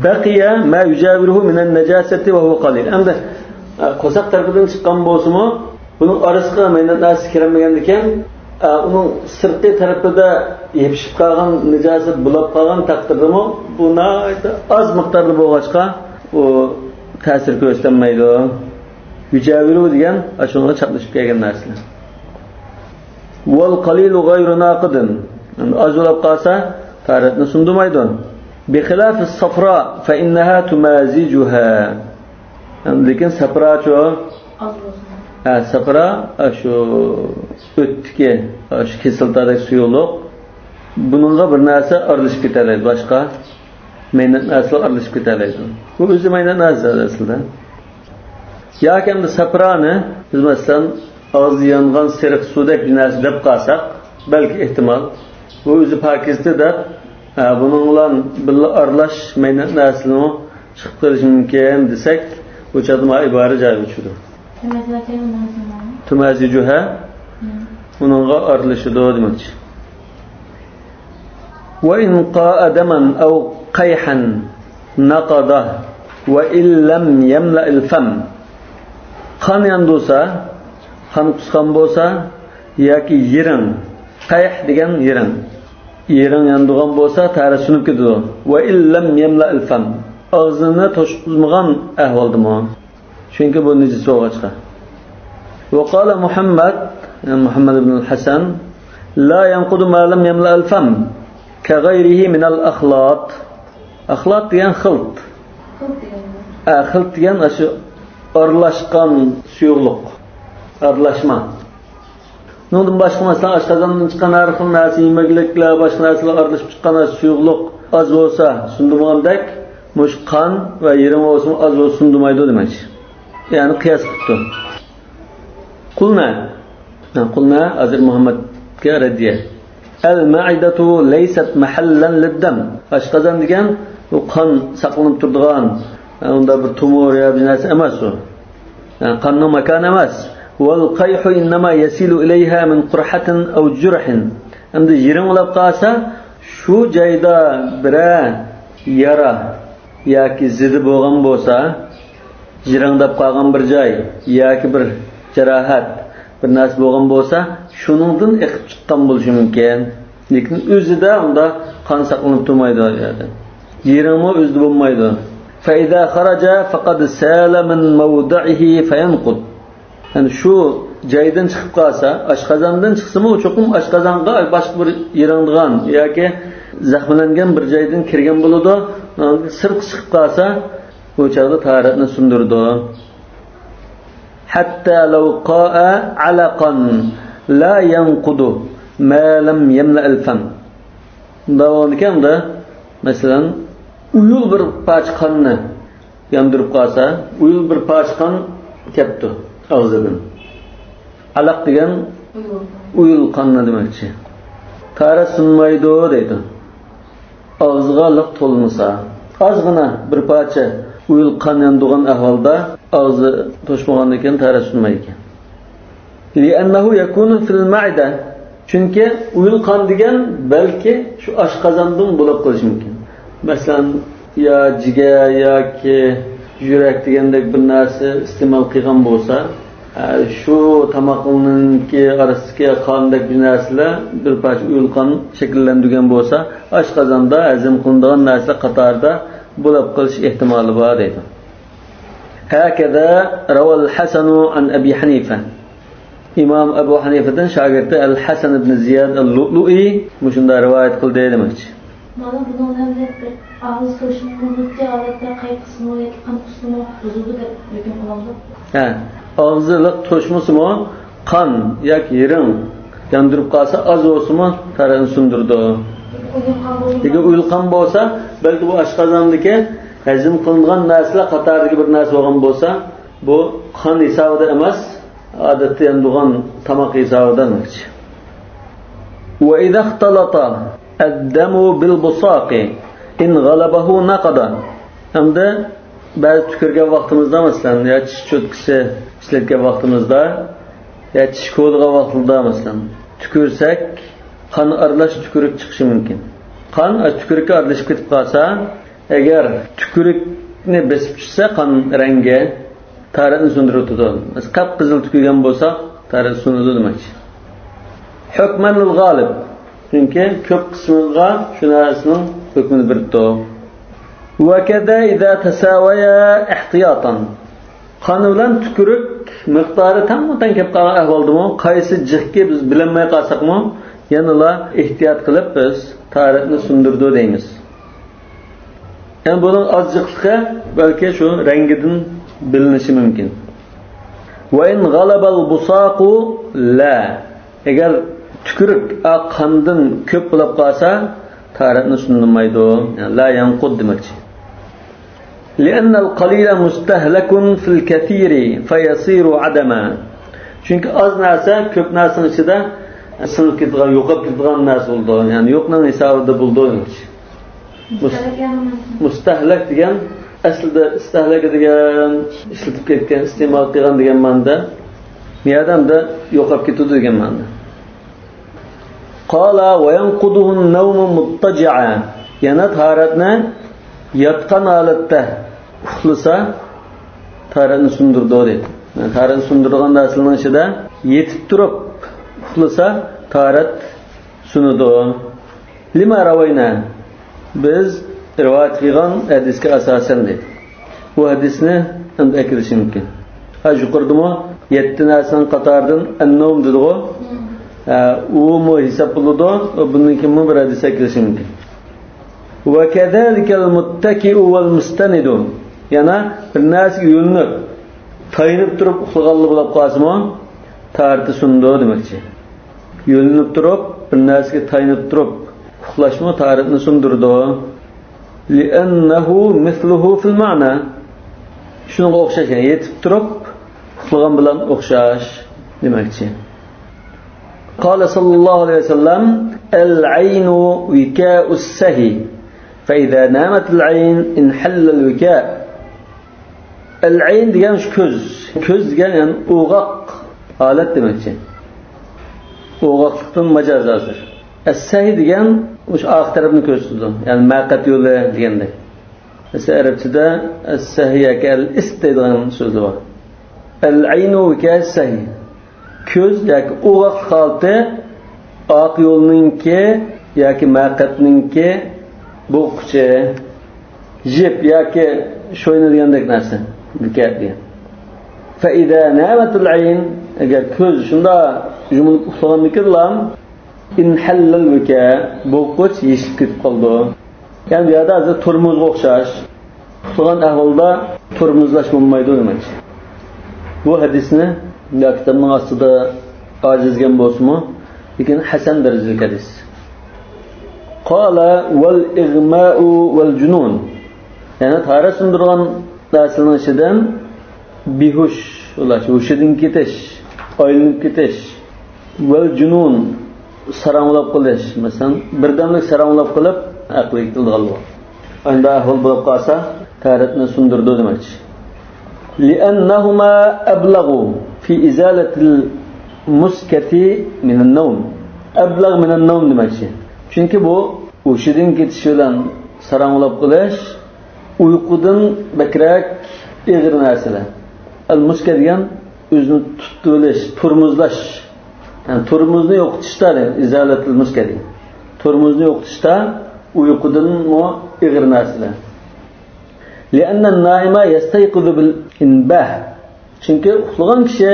بقي ما يجاوره من النجاسة وهو قليل. ئەمدى، ئە، قورساق تەرىپىدىن چىققان بولسىمۇ، بۇنىڭ ئارىسىغا مەينەت نەرسە كىرەلمىگەندىكىن، ئە، ئۇنىڭ سىرتقى تەرىپىدە يېپىشىپ قالغان نىجاسەت بولۇپ قالغان تەقدىردىمۇ، بۇ ناھايىتى ئاز مىقداردا بولغاچقا، ئۇ تەسىر كۆرسەتمەيدۇ. يجاوره دېگەن ئاشۇنىڭغا چاپلىشىپ كەلگەن نەرسىلەر. والقليل غير ناقض. ئاز بولۇپ قالسا، تاھارەتنى سۇندۇرمايدۇ. بخلاف الصفراء فإنها تمازجها. لېكىن سەپراچۇ؟ ئاز بولسا. ھە، سەپرا، ئاشۇ ئۆتتىكى، ئاشۇ كىسلاتادەك سۇيۇقلۇق. بۇنىڭغا بىر نەرسە ئارىلىشىپ كېتەلەيدۇ، باشقا مەينەت نەرسىلەر ئارىلىشىپ كېتەلەيدۇ. بۇ ئۆزى مەينەت نەرسە ئەسلىدە. ياكى ئەمدى سەپرانى بىز، مەسىلەن، ئاغزى يانغان سېرىق سۇدەك بىر نەرسە دەپ قالساق، بەلكى ئېھتىمال، بۇ ئۆزى پاكىزدۇر دەپ، ھە، بۇنىڭ بىلەن بىللە ئارىلاش مەينەت نەرسىلەرمۇ چىقىپ قېلىشى مۇمكىن دېسەك، بۇ چاغدا مانا ئىبارە جايىغا چۈشىدۇ. تمازجها. تمازجها. مم. ئۇنىڭغا ئارىلىشىدۇ دېمەكچى. وإن قاء دما أو قيحا نقض وإن لم يملأ الفم. قان ياندۇرسا، قان قۇسقان بولسا ياكى يىرىڭ، قەيھ دېگەن يىرىڭ، يىرىڭ ياندۇرغان بولسا، تاھارەت سۇنۇپ كېتىدۇ. وإن لم يملأ الفم. ئاغزىنى توشقۇزمىغان ئەھۋالدىمۇ. چۈنكى بۇ نىجىس بولغاچقا. وقال محمد، يەنى مۇھەممەد ئىبنۇل ھەسەن، لا ينقض ما لم يملأ الفم كغيره من الأخلاط. ئەخلات دېگەن خىلت. خىلت دېگەن. ئە، خىلت دېگەن ئاشۇ ئارىلاشقان سۇيۇقلۇق. ئارىلاشما. بۇنىڭدىن باشقا، مەسىلەن، ئاشقازاندىن چىققان ھەر خىل نەرسە، يېمەكلىكلەر، باشقا نەرسىلەر ئارىلىشىپ چىققان سۇيۇقلۇق ئاز بولسا سۇندۇرمىغاندەك، مۇشۇ قان ۋە يىرىڭ بولسىمۇ ئاز بولسا سۇندۇرمايدۇ دېمەكچى. يەنى قىياس قىپتۇ. قۇلنا. ھە، قۇلنا ھازىر مۇھەممەدكە رەددىيە. المعدة ليست محلا للدم. ئاشقازان دېگەن بۇ قان ساقلىنىپ تۇرىدىغان، ھە، ئۇنداق بىر تومۇر يا بىر نەرسە ئەمەس ئۇ. ھە، قاننىڭ ماكانى ئەمەس. والقيح إنما يصل إليها من قرحة أو جرح. ئەمدى يىرىڭ بولۇپ قالسا، شۇ جايدا بىرەر يارا ياكى زىدى بولغان بولسا، جىرىڭداپ قالغان بىر جاي ياكى بىر جاراھەت، بىر نەرسە بولغان بولسا، شۇنىڭدىن ئېقىپ چىققان بولۇشى مۇمكىن. لېكىن ئۆزىدە ئۇنداق قان ساقلىنىپ تۇرمايدۇ ئۇ يەردە. يىرىڭمۇ ئۆزىدە بولمايدۇ. فإذا خرج فقد سال من موضعه فينقض. يەنى شۇ جايدىن چىقىپ قالسا، ئاشقازاندىن چىقسىمۇ، چوقۇم ئاشقازانغا باشقا بىر يىرىڭدىغان ياكى زەخىملەنگەن بىر جايدىن كىرگەن بولىدۇ. سىرتقا چىقىپ قالسا، بۇ چاغدا تاھارەتنى سۇندۇرىدۇ. حتى لو قاء علقا لا ينقض ما لم يملأ الفم. مۇنداق بولغاندىكىن، مەسىلەن، ئۇيۇل بىر پارچە قاننى ياندۇرۇپ قالسا، ئۇيۇل بىر پارچە قان كەپتۇ ئاغزىدىن. ئەلەق دېگەن ئۇيۇل. ئۇيۇل قاننى دېمەكچى. تاھارەت سۇنمايدۇ دەيدۇ. ئاغزىغا لىق تولمىسا. ئازغىنە بىر پارچە ئۇيۇل قان ياندۇرغان ئەھۋالدا ئاغزى توشمىغاندىن كېيىن تاھارەت سۇنمايدىكەن. لأنه يكون في المعدة. چۈنكى ئۇيۇل قان دېگەن بەلكى شۇ ئاشقازاندىن بولۇپ قېلىشى مۇمكىن. مەسىلەن، يا جىگەر ياكى يۈرەك دېگەندەك بىر نەرسە ئىستېمال قىلغان بولسا، ئە، شۇ تاماقنىڭكى ئارىسىدىكى قاندەك بىر نەرسىلەر بىر پارچە ئۇيۇل قان شەكىللەندۈرگەن بولسا، ئاشقازاندا ھەزىم قىلىنىدىغان نەرسىلەر قاتارىدا بولۇپ قېلىش ئېھتىمالى بار دەيدۇ. هكذا روى الحسن عن أبي حنيفة. ئىمام ئەبۇ ھەنىفىدىن شاگىرتى ئەل ھەسەن ئىبن زىياد ئەل لۇئلۇئى مۇشۇنداق رىۋايەت قىلدى دېمەكچى. مانا بۇنىڭ بىلەن بىر ئاغزى توشما مۇددىتى ھالەتتە قايتقۇسىمۇ ياكى قان قۇسىمۇ بۇزۇلدى دەپ ھۆكۈم قىلامدۇ؟ ھە، ئاغزىلىق توشمىسىمۇ قان ياكى يىرىڭ ياندۇرۇپ قالسا، ئاز بولسىمۇ تارىقنى سۇندۇرىدۇ. ئۇيۇلغان بولسا؟ لېكىن ئۇيۇلغان بولسا، بەلكى بۇ ئاشقازاندىكى ھەزىم قىلىنغان نەرسىلەر قاتارىدىكى بىر نەرسە بولغان بولسا، بۇ قان ھېسابىدا ئەمەس، ئادەتتە يەنىدىغان تاماق ھېسابىدا دېمەكچى. وإذا اختلط الدم بالبصاق إن غلبه نقض. ئەمدى بەزى تۈكۈرگەن ۋاقتىمىزدا، مەسىلەن، يا چىش چوتكىسى ئىشلەتكەن ۋاقتىمىزدا، يا چىش كولىغان ۋاقتىدا، مەسىلەن، تۈكۈرسەك، قان ئارىلاش تۈكۈرۈك چىقىشى مۇمكىن. قان تۈكۈرۈككە ئارىلىشىپ كېتىپ قالسا، ئەگەر تۈكۈرۈكنى بېسىپ چۈشسە قان رەڭگى، تارىقنى سۇندۇرۇۋېتىدۇ. مەسىلەن، قىپقىزىل تۈكۈرگەن بولساق، تارىق سۇنىدۇ دېمەكچى. حكما للغالب. چۈنكى كۆپ قىسمىغا شۇ نەرسىنىڭ ھۆكمىنى بېرىپتۇ. وكذا إذا تساويا احتياطا. قان بىلەن تۈكۈرۈك مىقدارى تەڭمۇ تەڭ كېلىپ قالغان ئەھۋالدىمۇ، قايسى جىقكى بىز بىلەلمەي قالساقمۇ، يەنىلا ئېھتىيات قىلىپ بىز تارىقنى سۇندۇرىدۇ دەيمىز. يەنى بۇنىڭ ئاز جىقلىقى بەلكى شۇ رەڭگىدىن بىلىنىشى مۇمكىن. وإن غلب البصاق لا. ئەگەر تۈكۈرۈك ئاق قاندىن كۆپ بولۇپ قالسا، تارىقنى سۇندۇرمايدۇ. يەنى لا ينقض دېمەكچى. لأن القليل مستهلك في الكثير فيصير عدما. چۈنكى ئاز نەرسە كۆپ نەرسىنىڭ ئىچىدە سىڭىپ كېتىدىغان، يوقاپ كېتىدىغان نەرسە بولىدۇ. يەنى يوقنىڭ ھېسابىدا بولىدۇ دېمەكچى. مۇس-، مۇستەھلەك دېگەن ئەسلىدە ئىستەھلەك دېگەن ئىشلىتىپ كەتكەن، ئىستېمال قىلغان دېگەن مەنىدە. بۇ يەردە ئەمدى يوقاپ كېتىدۇ دېگەن مەنىدە. قال وينقضه النوم مضطجعا. يەنە تارىقنى ياتقان ھالەتتە ئۇخلىسا، تارىقنى سۇندۇرىدۇ دەيدۇ. يەنى تارىقنى سۇندۇرىدىغان نەرسىلەرنىڭ ئىچىدە يېتىپ تۇرۇپ ئۇخلىسا، تارىق سۇنىدۇ. لما روينا، بىز رىۋايەت قىلغان ھەدىسكە ئاساسەن دەيدۇ. بۇ ھەدىسنى ئەمدى ئەكىرىشى مۇمكىن. ھە، يۇقىرىدىمۇ يەتتە نەرسىنىڭ قاتارىدىن ئەننەۋم دېدىغۇ. ھە، ئۇمۇ ھېساب بولىدۇ. بۇندىن كېيىنمۇ بىر ھەدىس ئەكىرىشى مۇمكىن. وكذلك المتكئ والمستند. يەنە بىر نەرسىگە يۆلىنىپ، تايىنىپ تۇرۇپ ئۇخلىغانلا بولۇپ قالسىمۇ، تارىقى سۇنىدۇ دېمەكچى. يۆلىنىپ تۇرۇپ، بىر نەرسىگە تايىنىپ تۇرۇپ ئۇخلاشمۇ تارىقنى سۇندۇرىدۇ. لأنه مثله في المعنى. شۇنىڭغا ئوخشاش، يەنى يېتىپ تۇرۇپ ئۇخلىغان بىلەن ئوخشاش دېمەكچى. قال صلى الله عليه وسلم: العين وكاء السهي، فإذا نامت العين انحل الوكاء. ئەل ئەين دېگەن شۇ كۆز. كۆز دېگەن، يەنى ئوغاق ھالەت دېمەكچى. ئوغاقلىقتىن ماجاز ھازىر. ئەسسەھى دېگەن مۇشۇ ئارقا تەرەپنى كۆرسىتىدۇ. يەنى مەقەت يولى دېگەندەك. مەسىلەن، ئەرەبچىدە ئەسسەھى ياكى ئەل ئىست دەيدىغان سۆزلەر بار. ئەل ئەينۇ ۋىكەئۇس سەھى. كۆز ياكى ئوغاقلىق ھالىتى ئارقا يولنىڭكى ياكى مەقەتنىڭكى بوغقۇچى، يىپ ياكى شوينا دېگەندەك نەرسە. ۋىكەئۇ دېگەن. فەئىزا نامەتىل ئەين، ئەگەر كۆز شۇنداق يۇمۇلۇپ ئۇخلىغاندىكىنلا، ئىنھەللەل ۋىكەئۇ، بوغقۇچ يېشىپ كېتىپ قالىدۇ. يەنى بۇ يەردە ھازىر تورمۇزغا ئوخشاش. ئۇخلىغان ئەھۋالدا تورمۇزلاش بولمايدۇ دېمەكچى. بۇ ھەدىسنى يا كىتابنىڭ ئاستىدا ئاجىزگەن بولسىمۇ، لېكىن ھەسەن دەرىجىلىك ھەدىس. قال ۋەل ئىغمائۇ ۋەل جۇنۇن. يەنى تارىخ سۇندۇرغان نەرسىنىڭ ئىچىدىن بىھۇش بولۇش، ھوشىدىن كېتىش، ئايلىنىپ كېتىش، ۋەل جۇنۇن، ساراڭلاپ قېلىش، مەسىلەن، بىردەملىك ساراڭلاپ قېلىپ، ئەقلى كېتىدىغانلىقى. ئانداق ئەھۋال بولۇپ قالسا، تارىقنى سۇندۇرىدۇ دېمەكچى. لأنهما أبلغ في إزالة المسكة من النوم. ئەبلەغ مىنەن نەۋم دېمەكچى. چۈنكى بۇ ھوشىدىن كېتىش بىلەن ساراڭلاپ قېلىش ئۇيقۇدىن بەكرەك ئېغىر نەرسىلەر. ئەل مۇسكە دېگەن ئۆزىنى تۇتۇۋېلىش، تورمۇزلاش. يەنى تورمۇزنى يوقىتىشتا، ئىزالەتىل مۇسكە دېگەن. تورمۇزنى يوقىتىشتا ئۇيقۇدىنمۇ ئېغىر نەرسىلەر. لأن النائم يستيقظ بالإنباه. چۈنكى ئۇخلىغان كىشى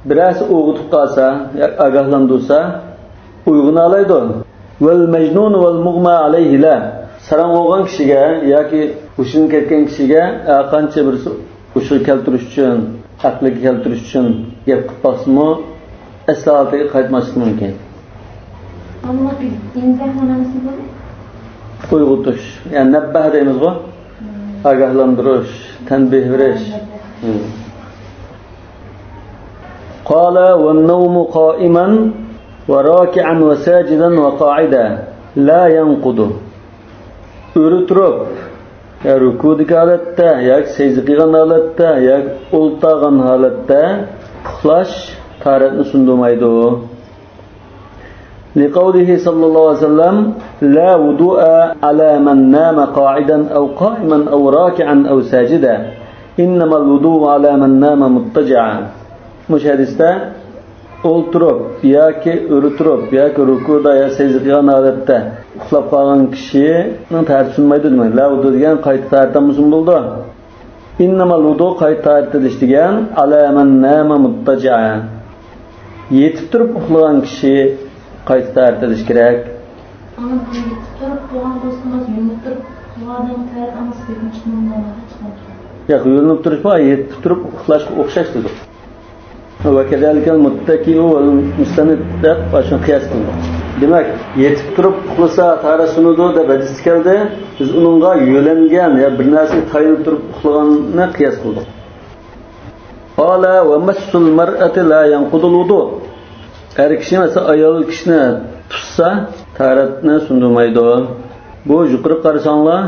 بىرەرسى ئويغىتىپ قالسا، يا ئاگاھلاندۇرسا، ئويغىنالايدۇ. والمجنون والمغمى عليه لا. ساراڭ بولغان كىشىگە ياكى ھوشىدىن كەتكەن كىشىگە ھەرقانچە بىرسى ھوشىغا كەلتۈرۈش ئۈچۈن، ئەقلىگە كەلتۈرۈش ئۈچۈن گەپ قىلىپ باقسىمۇ، ئەسلى ھالىتىگە قايتماسلىقى مۇمكىن. ئۇيغۇتۇش، يەنى نەببەھ دەيمىزغۇ، ئاگاھلاندۇرۇش، تەنبىھ بېرىش. قال والنوم قائما وراكعا وساجدا وقاعدا لا ينقض. ئۆرە تۇرۇپ، يا رۇكۇدىكى ھالەتتە، ياكى سەجدە قىلغان ھالەتتە، ياكى ئولتۇرغان ھالەتتە ئۇخلاش تاھارەتنى سۇندۇرمايدۇ. لقوله صلى الله عليه وسلم: لا وضوء على من نام قاعدا أو قائما أو راكعا أو ساجدا، إنما الوضوء على من نام مضطجعا. مۇشۇ ھەدىستە ئولتۇرۇپ ياكى ئۆرە تۇرۇپ ياكى رۇكۇدا يا سەجدە قىلغان ھالەتتە ئۇخلاپ قالغان كىشىنىڭ تاھارىتى سۇنمايدۇ دېمەيدۇ. لا ۋۇدۇ دېگەن قايتا تاھارەت ئالمىسىمۇ بولىدۇ. إنما الوضوء قايتا تاھارەت ئېلىش دېگەن على من نام مضطجعا. يېتىپ تۇرۇپ ئۇخلىغان كىشى قايتا تاھارەت ئېلىش كېرەك. ئانا بۇ يېتىپ تۇرۇپ ئۇخلىغان بولسىڭىز، يۆلىنىپ تۇرۇپ ئۇخلىغاندىن تاھارەت ئالمىسا بەكمۇ چىقمامدۇ؟ ياق، يۆلىنىپ تۇرۇش بار، يېتىپ تۇرۇپ ئۇخلاشقا ئوخشاش دېدۇق. وكذلك المتكئ والمستند دەپ ئاشۇنى قىياس قىلدۇق. دېمەك، يېتىپ تۇرۇپ ئۇخلىسا تاھارەت سۇنىدۇ دەپ ھەدىستە كەلدى. بىز ئۇنىڭغا يۆلەنگەن يا بىر نەرسىگە تايىنىپ تۇرۇپ ئۇخلىغاننى قىياس قىلدۇق. قال ومس المرأة لا ينقض الوضوء. ئەر كىشى مەسىلەن ئايال كىشىنى تۇتسا تاھارەتنى سۇندۇرمايدۇ. بۇ يۇقىرىقى قارىساڭلار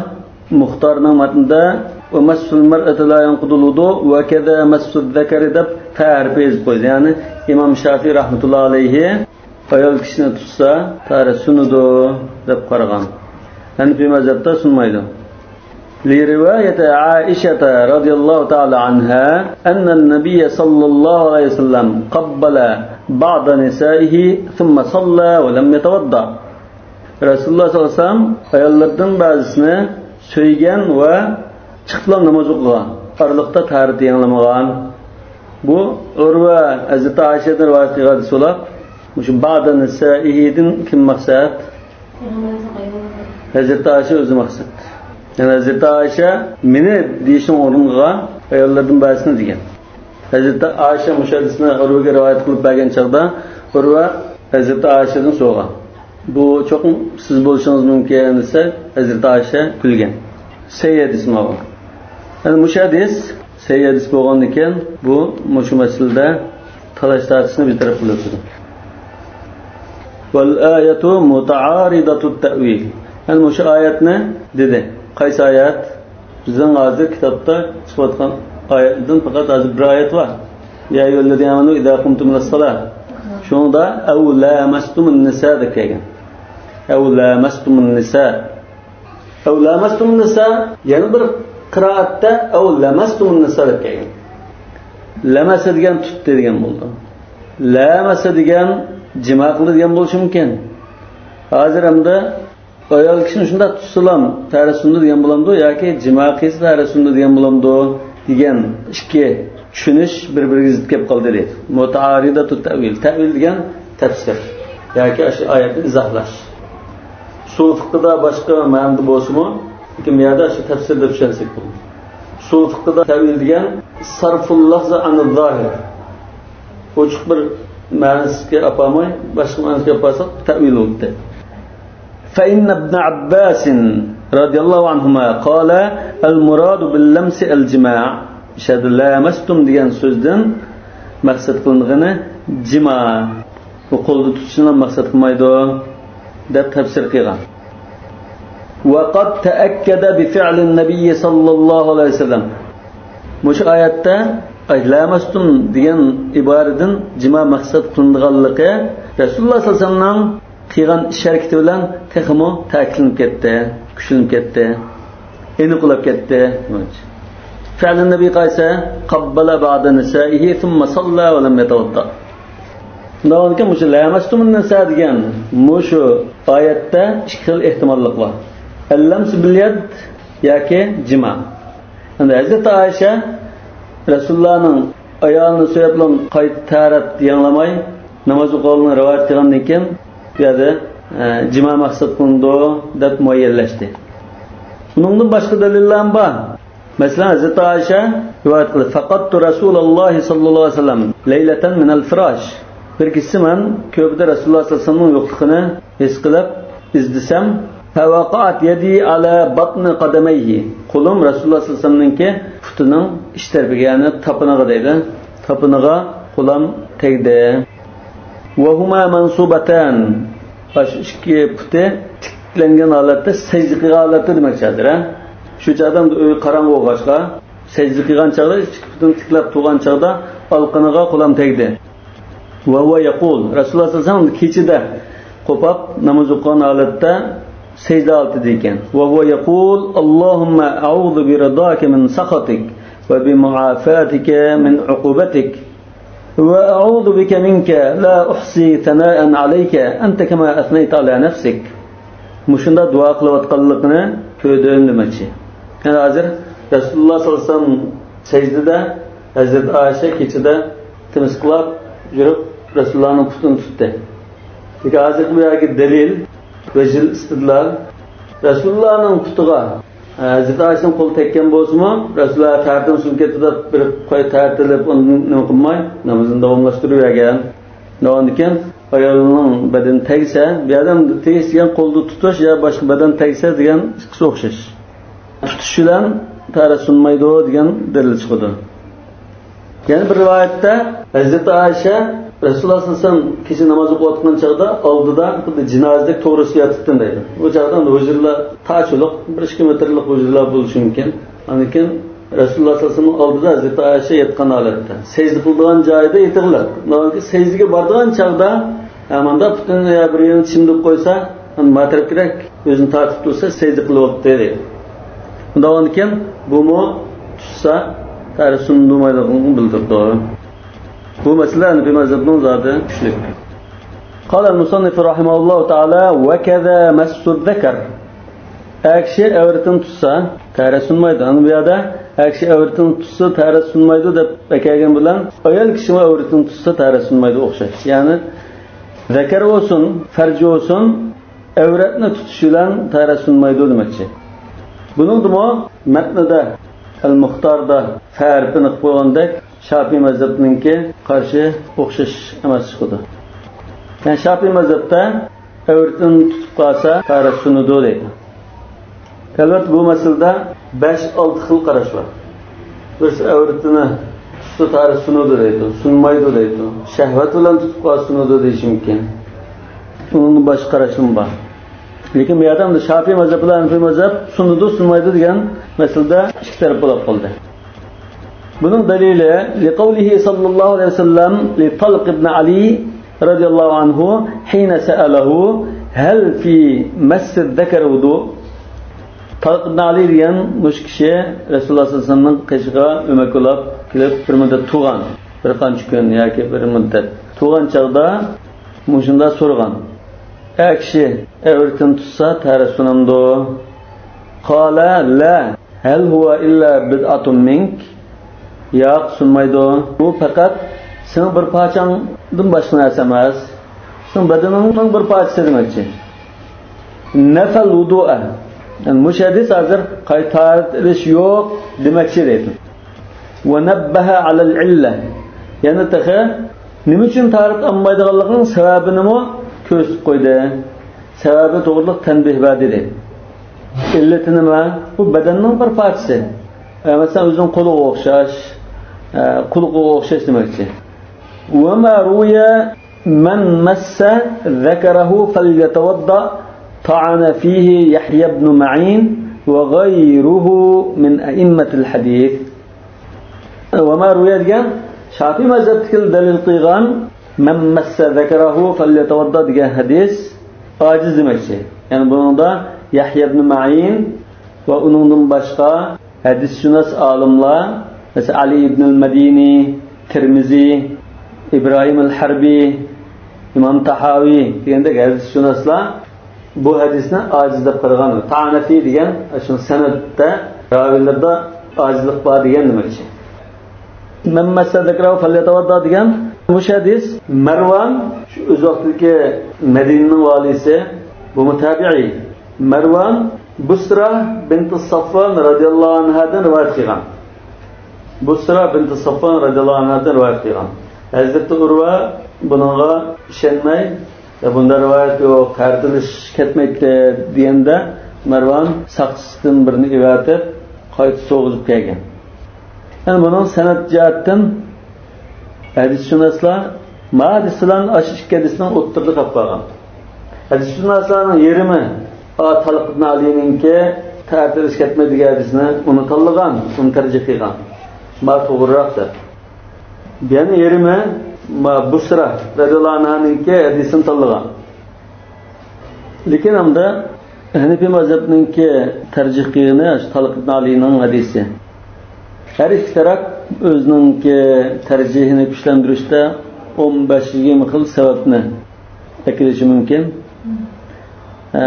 مۇختارنىڭ مەتنىدە ومس المرأة لا ينقض الوضوء وكذا مس الذكر دەپ تە ھەرپى يېزىپ قويدى. يەنى ئىمام شافىي رەھمەتۇللا ئەلەيھى ئايال كىشىنى تۇتسا تاھارەت سۇنىدۇ دەپ قارىغان. ھەنىفىي مەزھەپتە سۇنمايدۇ. لرواية عائشة رضي الله تعالى عنها أن النبي صلى الله عليه وسلم قبل بعض نسائه ثم صلى ولم يتوضأ. رەسۇلۇللاھ سەللەللاھۇ ئەلەيھى ۋەسەللەم ئاياللىرىدىن بەزىسىنى سۆيگەن ۋە چىقىپلا ناماز ئوقۇغان. ئارىلىقتا تاھارىتى يېڭىلمىغان. بۇ ئۇرۋا ھەزرىتى ئائىشەدىن رىۋايەت قىلغان ھەدىس بولۇپ، مۇشۇ بعض نسائه دىن كىم مەقسەت؟ ھەزرىتى ئائىشە ئۆزى مەقسەت. يەنى ھەزرىتى ئائىشە مېنى دېيىشنىڭ ئورنىغا ئاياللاردىن بەزىسىنى دېگەن. ھەزرىتى ئائىشە مۇشۇ ھەدىسنى ئۇرۋىگە رىۋايەت قىلىپ بەرگەن چاغدا ئۇرۋا ھەزرىتى ئائىشەدىن سورىغان. بۇ چوقۇم سىز بولۇشىڭىز مۇمكىن دېسە، ھەزرىتى ئائىشە كۈلگەن. سەھىھ ھەدىس ماۋۇ. يەنى مۇشۇ ھەدىس سەھىھ ھەدىس بولغاندىكىن، بۇ مۇشۇ مەسىلىدە تالاش تارتىشنى بىر تەرەپ قىلىۋېتىدۇ. والآية متعارضة التأويل. يەنى مۇشۇ ئايەتنى دېدى. قايسى ئايەت؟ بىزنىڭ ھازىر كىتابتا چىقىۋاتقان ئايەتلەردىن پەقەت ھازىر بىر ئايەت بار. يا أيها الذين آمنوا إذا قمتم إلى الصلاة. شۇنىڭدا أو لامستم النساء دەپ كەلگەن. أو لامستم النساء. أو لامستم النساء، يەنە بىر قىرائەتتە أو لمستم النساء دەپ كەلگەن. لمس دېگەن تۇتتى دېگەن بولىدۇ. لامس دېگەن جىما قىلدى دېگەن بولۇشى مۇمكىن. ھازىر ئەمدى ئايال كىشىنى شۇنداق تۇتسىلام تاھارەت سۇندى دېگەن بولامدۇ ياكى جىما قىلسا تاھارەت سۇندى دېگەن بولامدۇ دېگەن ئىككى چۈشىنىش بىر-بىرىگە زىت كېلىپ قالدى دەيدۇ. مۇتائارىداتۇت تەئۋىل. تەئۋىل دېگەن تەپسىر ياكى ئاشۇ ئايەتنى ئىزاھلاش. ئۇسۇل فىقھىدا باشقا مەنىدە بولسىمۇ، لېكىن بۇ يەردە ئاشۇ تەپسىر دەپ چۈشەنسەك بولىدۇ. ئۇسۇل فىقھىدا تەئۋىل دېگەن سەرفۇل لەفزى ئەنىز زاھىر. ئوچۇق بىر مەنىسىگە ئاپارماي، باشقا مەنىسىگە ئاپارساق، تەئۋىل بولدى. فإن ابن عباس رضي الله عنهما قال: المراد باللمس الجماع. ئىشەدە لامەستۇم دېگەن سۆزدىن مەقسەت قىلىنغىنى جىما. بۇ قولدا تۇتۇشنى مەقسەت قىلمايدۇ، دەپ تەپسىر قىلغان. وقد تأكد بفعل النبي صلى الله عليه وسلم. مۇشۇ ئايەتتە لامەستۇم دېگەن ئىبارىدىن جىما مەقسەت قىلىنىدىغانلىقى رەسۇلۇللاھ سەللەللاھۇ ئەلەيھى ۋەسەللەمنىڭ قىلغان ئىش ھەرىكىتى بىلەن تېخىمۇ تەكىتلىنىپ كەتتى، كۈچلىنىپ كەتتى، ئېنىق بولۇپ كەتتى. فعل النبي قايسى؟ قبل بعض نسائه ثم صلى ولم يتوضأ. شۇنداق بولغاندىكىن مۇشۇ لامەستۇمۇن نىسا دېگەن مۇشۇ ئايەتتە ئىككى خىل ئېھتىماللىق بار. اللمس باليد ياكى جىما. ئەمدى ھەزرىتى ئائىشە رەسۇلۇللاھنىڭ ئايالىنى سۆيۈپ قايتا تەھارەت يېڭىلىماي ناماز ئوقۇغانلىقىنى رىۋايەت قىلغاندىن كېيىن، بۇ يەردە ئە، جىما مەقسەت قىلىنىدۇ دەپ مۇئەييەنلەشتى. بۇنىڭدىن باشقا دەلىللەرمۇ بار. مەسىلەن، ھەزرىتى ئائىشە رىۋايەت قىلدى، فقدت رسول الله صلى الله عليه وسلم ليلة من الفراش. بىر كېچىسى مەن كۆرپىدە رەسۇلۇللاھ سەللەللاھۇ ئەلەيھى ۋەسەللەمنىڭ يوقلۇقىنى ھېس قىلىپ ئىزدىسەم، فوقعت يدي على بطن قدميه. قولۇم رەسۇلۇللاھ سەللەللاھۇ ئەلەيھى ۋەسەللەمنىڭكى پۇتىنىڭ ئىچ تەرىپىگە، يەنى تاپىنىغا دەيدۇ. تاپىنىغا قولام تەگدى. وهما منصوبتان. ئاشۇ ئىككى پۇتى تىكلەنگەن ھالەتتە، سەجدە قىلغان ھالەتتە دېمەكچى ھازىر، ھە؟ شۇ چاغدا ئۆي قاراڭغۇ بولغاچقا، سەجدە قىلغان چاغدا، ئىككى پۇتىنى تىكلەپ تۇرغان چاغدا ئالىقىنىغا قولام تەگدى. وهو يقول، رەسۇلۇللاھ سەللەللاھۇ ئەلەيھى ۋەسەللەم كېچىدە قوپاپ ناماز ئوقۇغان ھالەتتە سەجدە ھالىتىدە ئىكەن. وهو يقول، اللهم أعوذ برضاك من سخطك وبمعافاتك من عقوبتك. وأعوذ بك منك لا أحصي ثناء عليك أنت كما أثنيت على نفسك. مۇشۇنداق دۇئا قىلىۋاتقانلىقىنى كۆردۈم دېمەكچى. يەنى ھازىر رەسۇلۇللاھ سەللەللاھۇ ئەلەيھى ۋەسەللەم سەجدىدە، ھەزرىتى ئائىشە كېچىدە تىمىسقىلاپ يۈرۈپ رەسۇلۇللاھنىڭ پۇتىنى تۇتتى. لېكىن ھازىرقى بۇ يەردىكى دەلىل، ۋەجھىل ئىستىدلال، رەسۇلۇللاھنىڭ پۇتىغا ھەزرىتى ئائىشىنىڭ قولى تەگكەن بولسىمۇ، رەسۇلۇللاھ تەرىتىنى سۇنۇپ كېتىدۇ دەپ بىر قوي تەرىتىلىپ، ئۇنى نېمە قىلماي، نامىزىنى داۋاملاشتۇرۇۋەرگەن. ئۇنىڭدىن كېيىن ئايالىنىڭ بەدىنى تەگسە، بۇ يەردە تېگىش دېگەن قولدا تۇتۇش يا باشقا بەدەن تەگسە دېگەن ئىككىسى ئوخشاش. تۇتۇش بىلەن تەھارەت سۇنمايدۇ دېگەن دەلىل چىقىدۇ. يەنە بىر رىۋايەتتە ھەزرىتى ئائىشە رەسۇلۇللاھ سەللەللاھۇ ئەلەيھى ۋەسەللەم كېچە ناماز ئوقۇۋاتقان چاغدا ئالدىدا خۇددى جىنازىدەك توغرىسىدا ياتاتتىم دەيدۇ. بۇ چاغدا ھۇجرىلار تاچ، بىر ئىككى مېتىرلىق ھۇجرىلار بولۇشى مۇمكىن. ئاندىن كېيىن رەسۇلۇللاھ سەللەللاھۇ ئەلەيھى ۋەسەللەم ئالدىدا ھەزرىتى ئائىشە ياتقان ھالەتتە، سەجدە قىلىدىغان جايىدا يېتىغلىق. ئاندىن كېيىن سەجدىگە بارىدىغان چاغدا، ھە، ماندا پۇتىنى يا بىر يېرىنى چىمدىپ قويسا، ما تەرەپكىدەك ئۆزىنى تارتىپ تۇرسا، سەجدە قىلىۋاپتۇ دەيدۇ. ئۇنداق بولغاندىكىن بۇمۇ تۇتسا تەھارەت سۇنۇلمايدىغانلىقىنى بىلدۈرىدۇ. بۇ مەسىلە ھەنەفىي مەزھەپنىڭ زادى كۈچلۈك. قال المصنف رحمه الله تعالى، وكذا مس الذكر. ئەر كىشى ئەۋرىتىنى تۇتسا تەھارەت سۇنمايدۇ. ئەنە بۇ يەردە ئەر كىشى ئەۋرىتىنى تۇتسا تەھارەت سۇنمايدۇ دەپ ئەكەلگەن بىلەن ئايال كىشىمۇ ئەۋرىتىنى تۇتسا تەھارەت سۇنمايدۇ ئوخشاش. يەنى زەكەر بولسۇن، پەرجى بولسۇن، ئەۋرەتنى تۇتۇش بىلەن تەھارەت سۇنمايدۇ دېمەكچى. بۇنىڭدىمۇ مەتنىدە، ئەل مۇختاردا فە ھەرپىنى قىلىپ قويغاندەك، شاپىئىي مەزھەپنىڭكى قارىشى ئوخشاش ئەمەس چىقىدۇ. يەنى شاپىئىي مەزھەپتە ئەۋرىتىنى تۇتۇپ قالسا تەھارەت سۇنىدۇ دەيدۇ. ئەلۋەتتە، بۇ مەسىلىدە بەش-ئالتە خىل قاراش بار. بىرسى ئەۋرىتىنى تۇتسا تەھارەت سۇنىدۇ دەيدۇ، سۇنمايدۇ دەيدۇ. شەھۋەت بىلەن تۇتۇپ قالسا سۇنىدۇ دېيىشى مۇمكىن. ئۇنىڭدىن باشقا قاراشلىرىمۇ بار. لېكىن بۇ يەردە ئەمدى شاپىئىي مەزھەپ بىلەن ھەنەفىي مەزھەپ سۇنىدۇ، سۇنمايدۇ دېگەن مەسىلىدە ئىككى تەرەپ بولۇپ قالدى. بۇنىڭ دەلىلى، لقوله صلى الله عليه وسلم لطلق بن علي رضي الله عنه حين سأله هل في مس الذكر وضوء. تالىق ئىبن ئەلى دېگەن مۇشۇ كىشى رەسۇلۇللاھ سەللەللاھۇ ئەلەيھى ۋەسەللەمنىڭ قېشىغا ئۆمەك بولاپ كېلىپ، بىر مۇددەت تۇرغان، بىر قانچە كۈن ياكى بىر مۇددەت تۇرغان چاغدا مۇشۇنداق سورىغان، ئەر كىشى ئەۋرىتىنى تۇتسا تەھارەت سۇنامدۇ؟ قال لا، هل هو إلا بضعة منك؟ ياق، سۇنمايدۇ. بۇ پەقەت سېنىڭ بىر پارچاڭدىن باشقا نەرسە ئەمەس. سېنىڭ بەدىنىڭنىڭ بىر پارچىسى دېمەكچى. نفى الوضوء. يەنى مۇشۇ ھەدىس ھازىر قايتا تەھارەت ئېلىش يوق دېمەكچى دەيدۇ. ونبه على العلة. يەنە تېخى نېمە ئۈچۈن تەھارەت ئالمايدىغانلىقىنىڭ سەۋەبىنىمۇ كۆرسىتىپ قويدى. سەۋەبى توغرىلىق تەنبىھ بەردى دەيدۇ. ئىللىتى نېمە؟ بۇ بەدەننىڭ بىر پارچىسى. ئە، مەسىلەن، ئۆزىنىڭ قولىغا ئوخشاش، ئە، قۇلىقىغا ئوخشاش دېمەكچى. وما روي من مس ذكره فليتوضأ طعن فيه يحيى بن معين وغيره من أئمة الحديث. ۋەما رويە دېگەن شاپىئىي مەزھەپتىكىلەر دەلىل قىلغان مەن مەسسە زەكەرەھۇ فەليەتەۋەددا دېگەن ھەدىس ئاجىز دېمەكچى. يەنى بۇنىڭدا يەھيا ئىبنى مەئىن ۋە ئۇنىڭدىن باشقا ھەدىسشۇناس ئالىملار، مەسىلەن، ئەلى ئىبنىل مەدىنى، تىرمىزى، ئىبراھىمىل ھەربىي، ئىمام تاھاۋى دېگەندەك ھەدىسشۇناسلار بۇ ھەدىسنى ئاجىز دەپ قارىغان. تەئەنە فىھ دېگەن شۇ سەنەدتە راۋىلەردە ئاجىزلىق بار دېگەن دېمەكچى. مەن مەسسە زەكەرەھۇ فەليەتەۋەددا دېگەن مۇشۇ ھەدىس مەرۋان، شۇ ئۆز ۋاقتىدىكى مەدىنىنىڭ ۋالىسى، بۇمۇ تابىئىي. مەرۋان بۇسرا بىنتى سافۋان رەزىياللاھۇ ئەنھادىن رىۋايەت قىلغان. بۇسرا بىنتى سافۋان رەزىياللاھۇ ئەنھادىن رىۋايەت قىلغان. ھەزرىتى ئۇرۋا بۇنىڭغا ئىشەنمەي، يا، بۇنداق رىۋايەت يوق، تەرىتىلىش كەتمەيتتى دېگەندە، مەرۋان ساقچىسىدىن بىرنى ئەۋەتىپ، قايتا سورىغۇزۇپ كەلگەن. يەنى بۇنىڭ سەنەد جەھەتتىن ھەدىسشۇناسلار ما ھەدىس بىلەن ئاشۇ ئىككى ھەدىسنىڭ ئوتتۇرىدا قېلىپ قالغان. ھەدىسشۇناسلارنىڭ يېرىمى، ئا، تالىق ئىبن ئالىنىڭكى تەرىتىلىش كەتمەيدىغان ھەدىسنى ئۇنى تاللىغان، ئۇنى تەرجىھ قىلغان. ما توغرىراق دەپ. يەنە يېرىمى، ما، بۇسرا رەزىياللاھۇ ئەنھانىڭكى ھەدىسىنى تاللىغان. لېكىن ئەمدى ھەنىفىي مەزھەپنىڭكى تەرجىھ قىلغىنى شۇ تالىق ئىبن ئالىنىڭ ھەدىسى. ھەر ئىككى تەرەپ ئۆزىنىڭكى تەرجىھىنى كۈچلەندۈرۈشتە ئون بەش يىگىرمە خىل سەۋەبنى ئەكېلىشى مۇمكىن. ئە،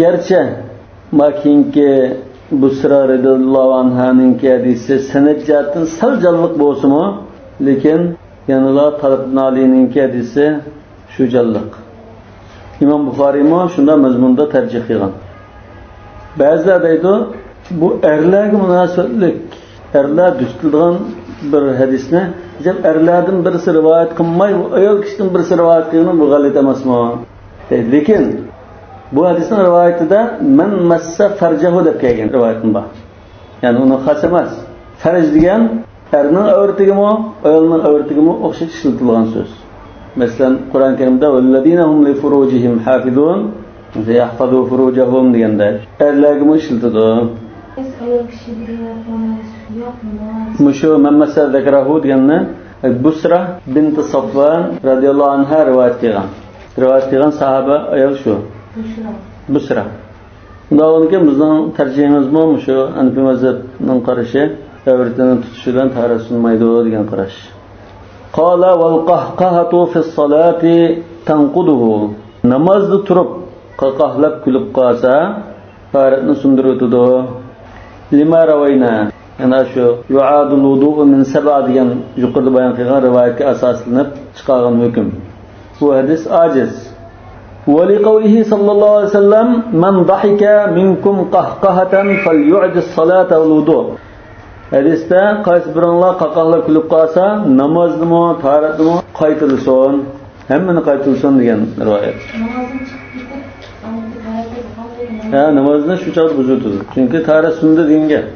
گەرچە ما كېيىنكى بۇسرا رەزىياللاھۇ ئەنھانىڭكى ھەدىسى سەنەد جەھەتتىن سەل جانلىق بولسىمۇ، لېكىن يەنىلا تالىق ئىبن ئالىنىڭكى ھەدىسى شۇ جانلىق. ئىمام بۇخارىيمۇ شۇنداق مەزمۇندا تەرجىھ قىلغان. بەزىلەر دەيدۇ، بۇ ئەرلەرگە مۇناسىۋەتلىك، ئەرلەر دۈتۈلىدىغان بىر ھەدىسنى، ئەجەب ئەرلەردىن بىرسى رىۋايەت قىلماي، بۇ ئايال كىشىدىن بىرسى رىۋايەت قىلغىنى بۇ غەلىتە ئەمەسمۇ؟ دەيدۇ. لېكىن بۇ ھەدىسنىڭ رىۋايىتىدە مەن مەسسە فەرجەھۇ دەپ كەلگەن رىۋايەتمۇ بار. يەنى ئۇنىڭ خاس ئەمەس. فەرج دېگەن ئەرنىڭ ئەۋرىتىگىمۇ، ئايالنىڭ ئەۋرىتىگىمۇ ئوخشاش ئىشلىتىلىدىغان سۆز. مەسىلەن، قۇرئان كەرىمدە «ۋەللەزىنە ھۇم لىفۇرۇجىھىم ھافىزۇن»، يەھفەزۇ فۇرۇجەھۇم دېگەندەك، ئەرلەرگىمۇ ئىشلىتىدۇ. ئايال كىشى دېگەن يوقمۇ؟ مۇشۇ مەن مەسسە زەكەرەھۇ دېگەننى بۇسرا بىنتى سافۋان رەزىياللاھۇ ئەنھا رىۋايەت قىلغان. رىۋايەت قىلغان ساھابە ئايال شۇ. بۇسرا. بۇسرا. ئۇنداق بولغاندىكىن بىزنىڭ تەرجىھىمىزمۇ مۇشۇ ھەنىفىي مەزھەپنىڭ قارىشى، ئەۋرىتىنى تۇتۇش بىلەن تەھارەت سۇنمايدۇ دېگەن قاراش. قال والقهقهة في الصلاة تنقضه. نامازدا تۇرۇپ قاقاھلاپ كۈلۈپ قالسا، تەھارەتنى سۇندۇرۇۋېتىدۇ. لما روينا. يەنە شۇ يعاد الوضوء من سبع دېگەن يۇقىرىدا بايان قىلغان رىۋايەتكە ئاساسلىنىپ چىقارغان ھۆكۈم. بۇ ھەدىس ئاجىز. ولقوله صلى الله عليه وسلم من ضحك منكم قهقهة فليعد الصلاة والوضوء. ھەدىستە قايسى بىرىڭلار قاقاھلاپ كۈلۈپ قالسا، نامازنىمۇ، تاھارەتنىمۇ قايتۇرسۇن. ھەممىنى قايتۇرسۇن دېگەن رىۋايەت. نامازدىن چىقىپ كېتىپ، ئاندىن تاھارەتكە بولغان ھە، نامازنى شۇ چاغدا بۇزۇۋېتىدۇ. چۈنكى تاھارەت سۇندى دېگەن گەپ.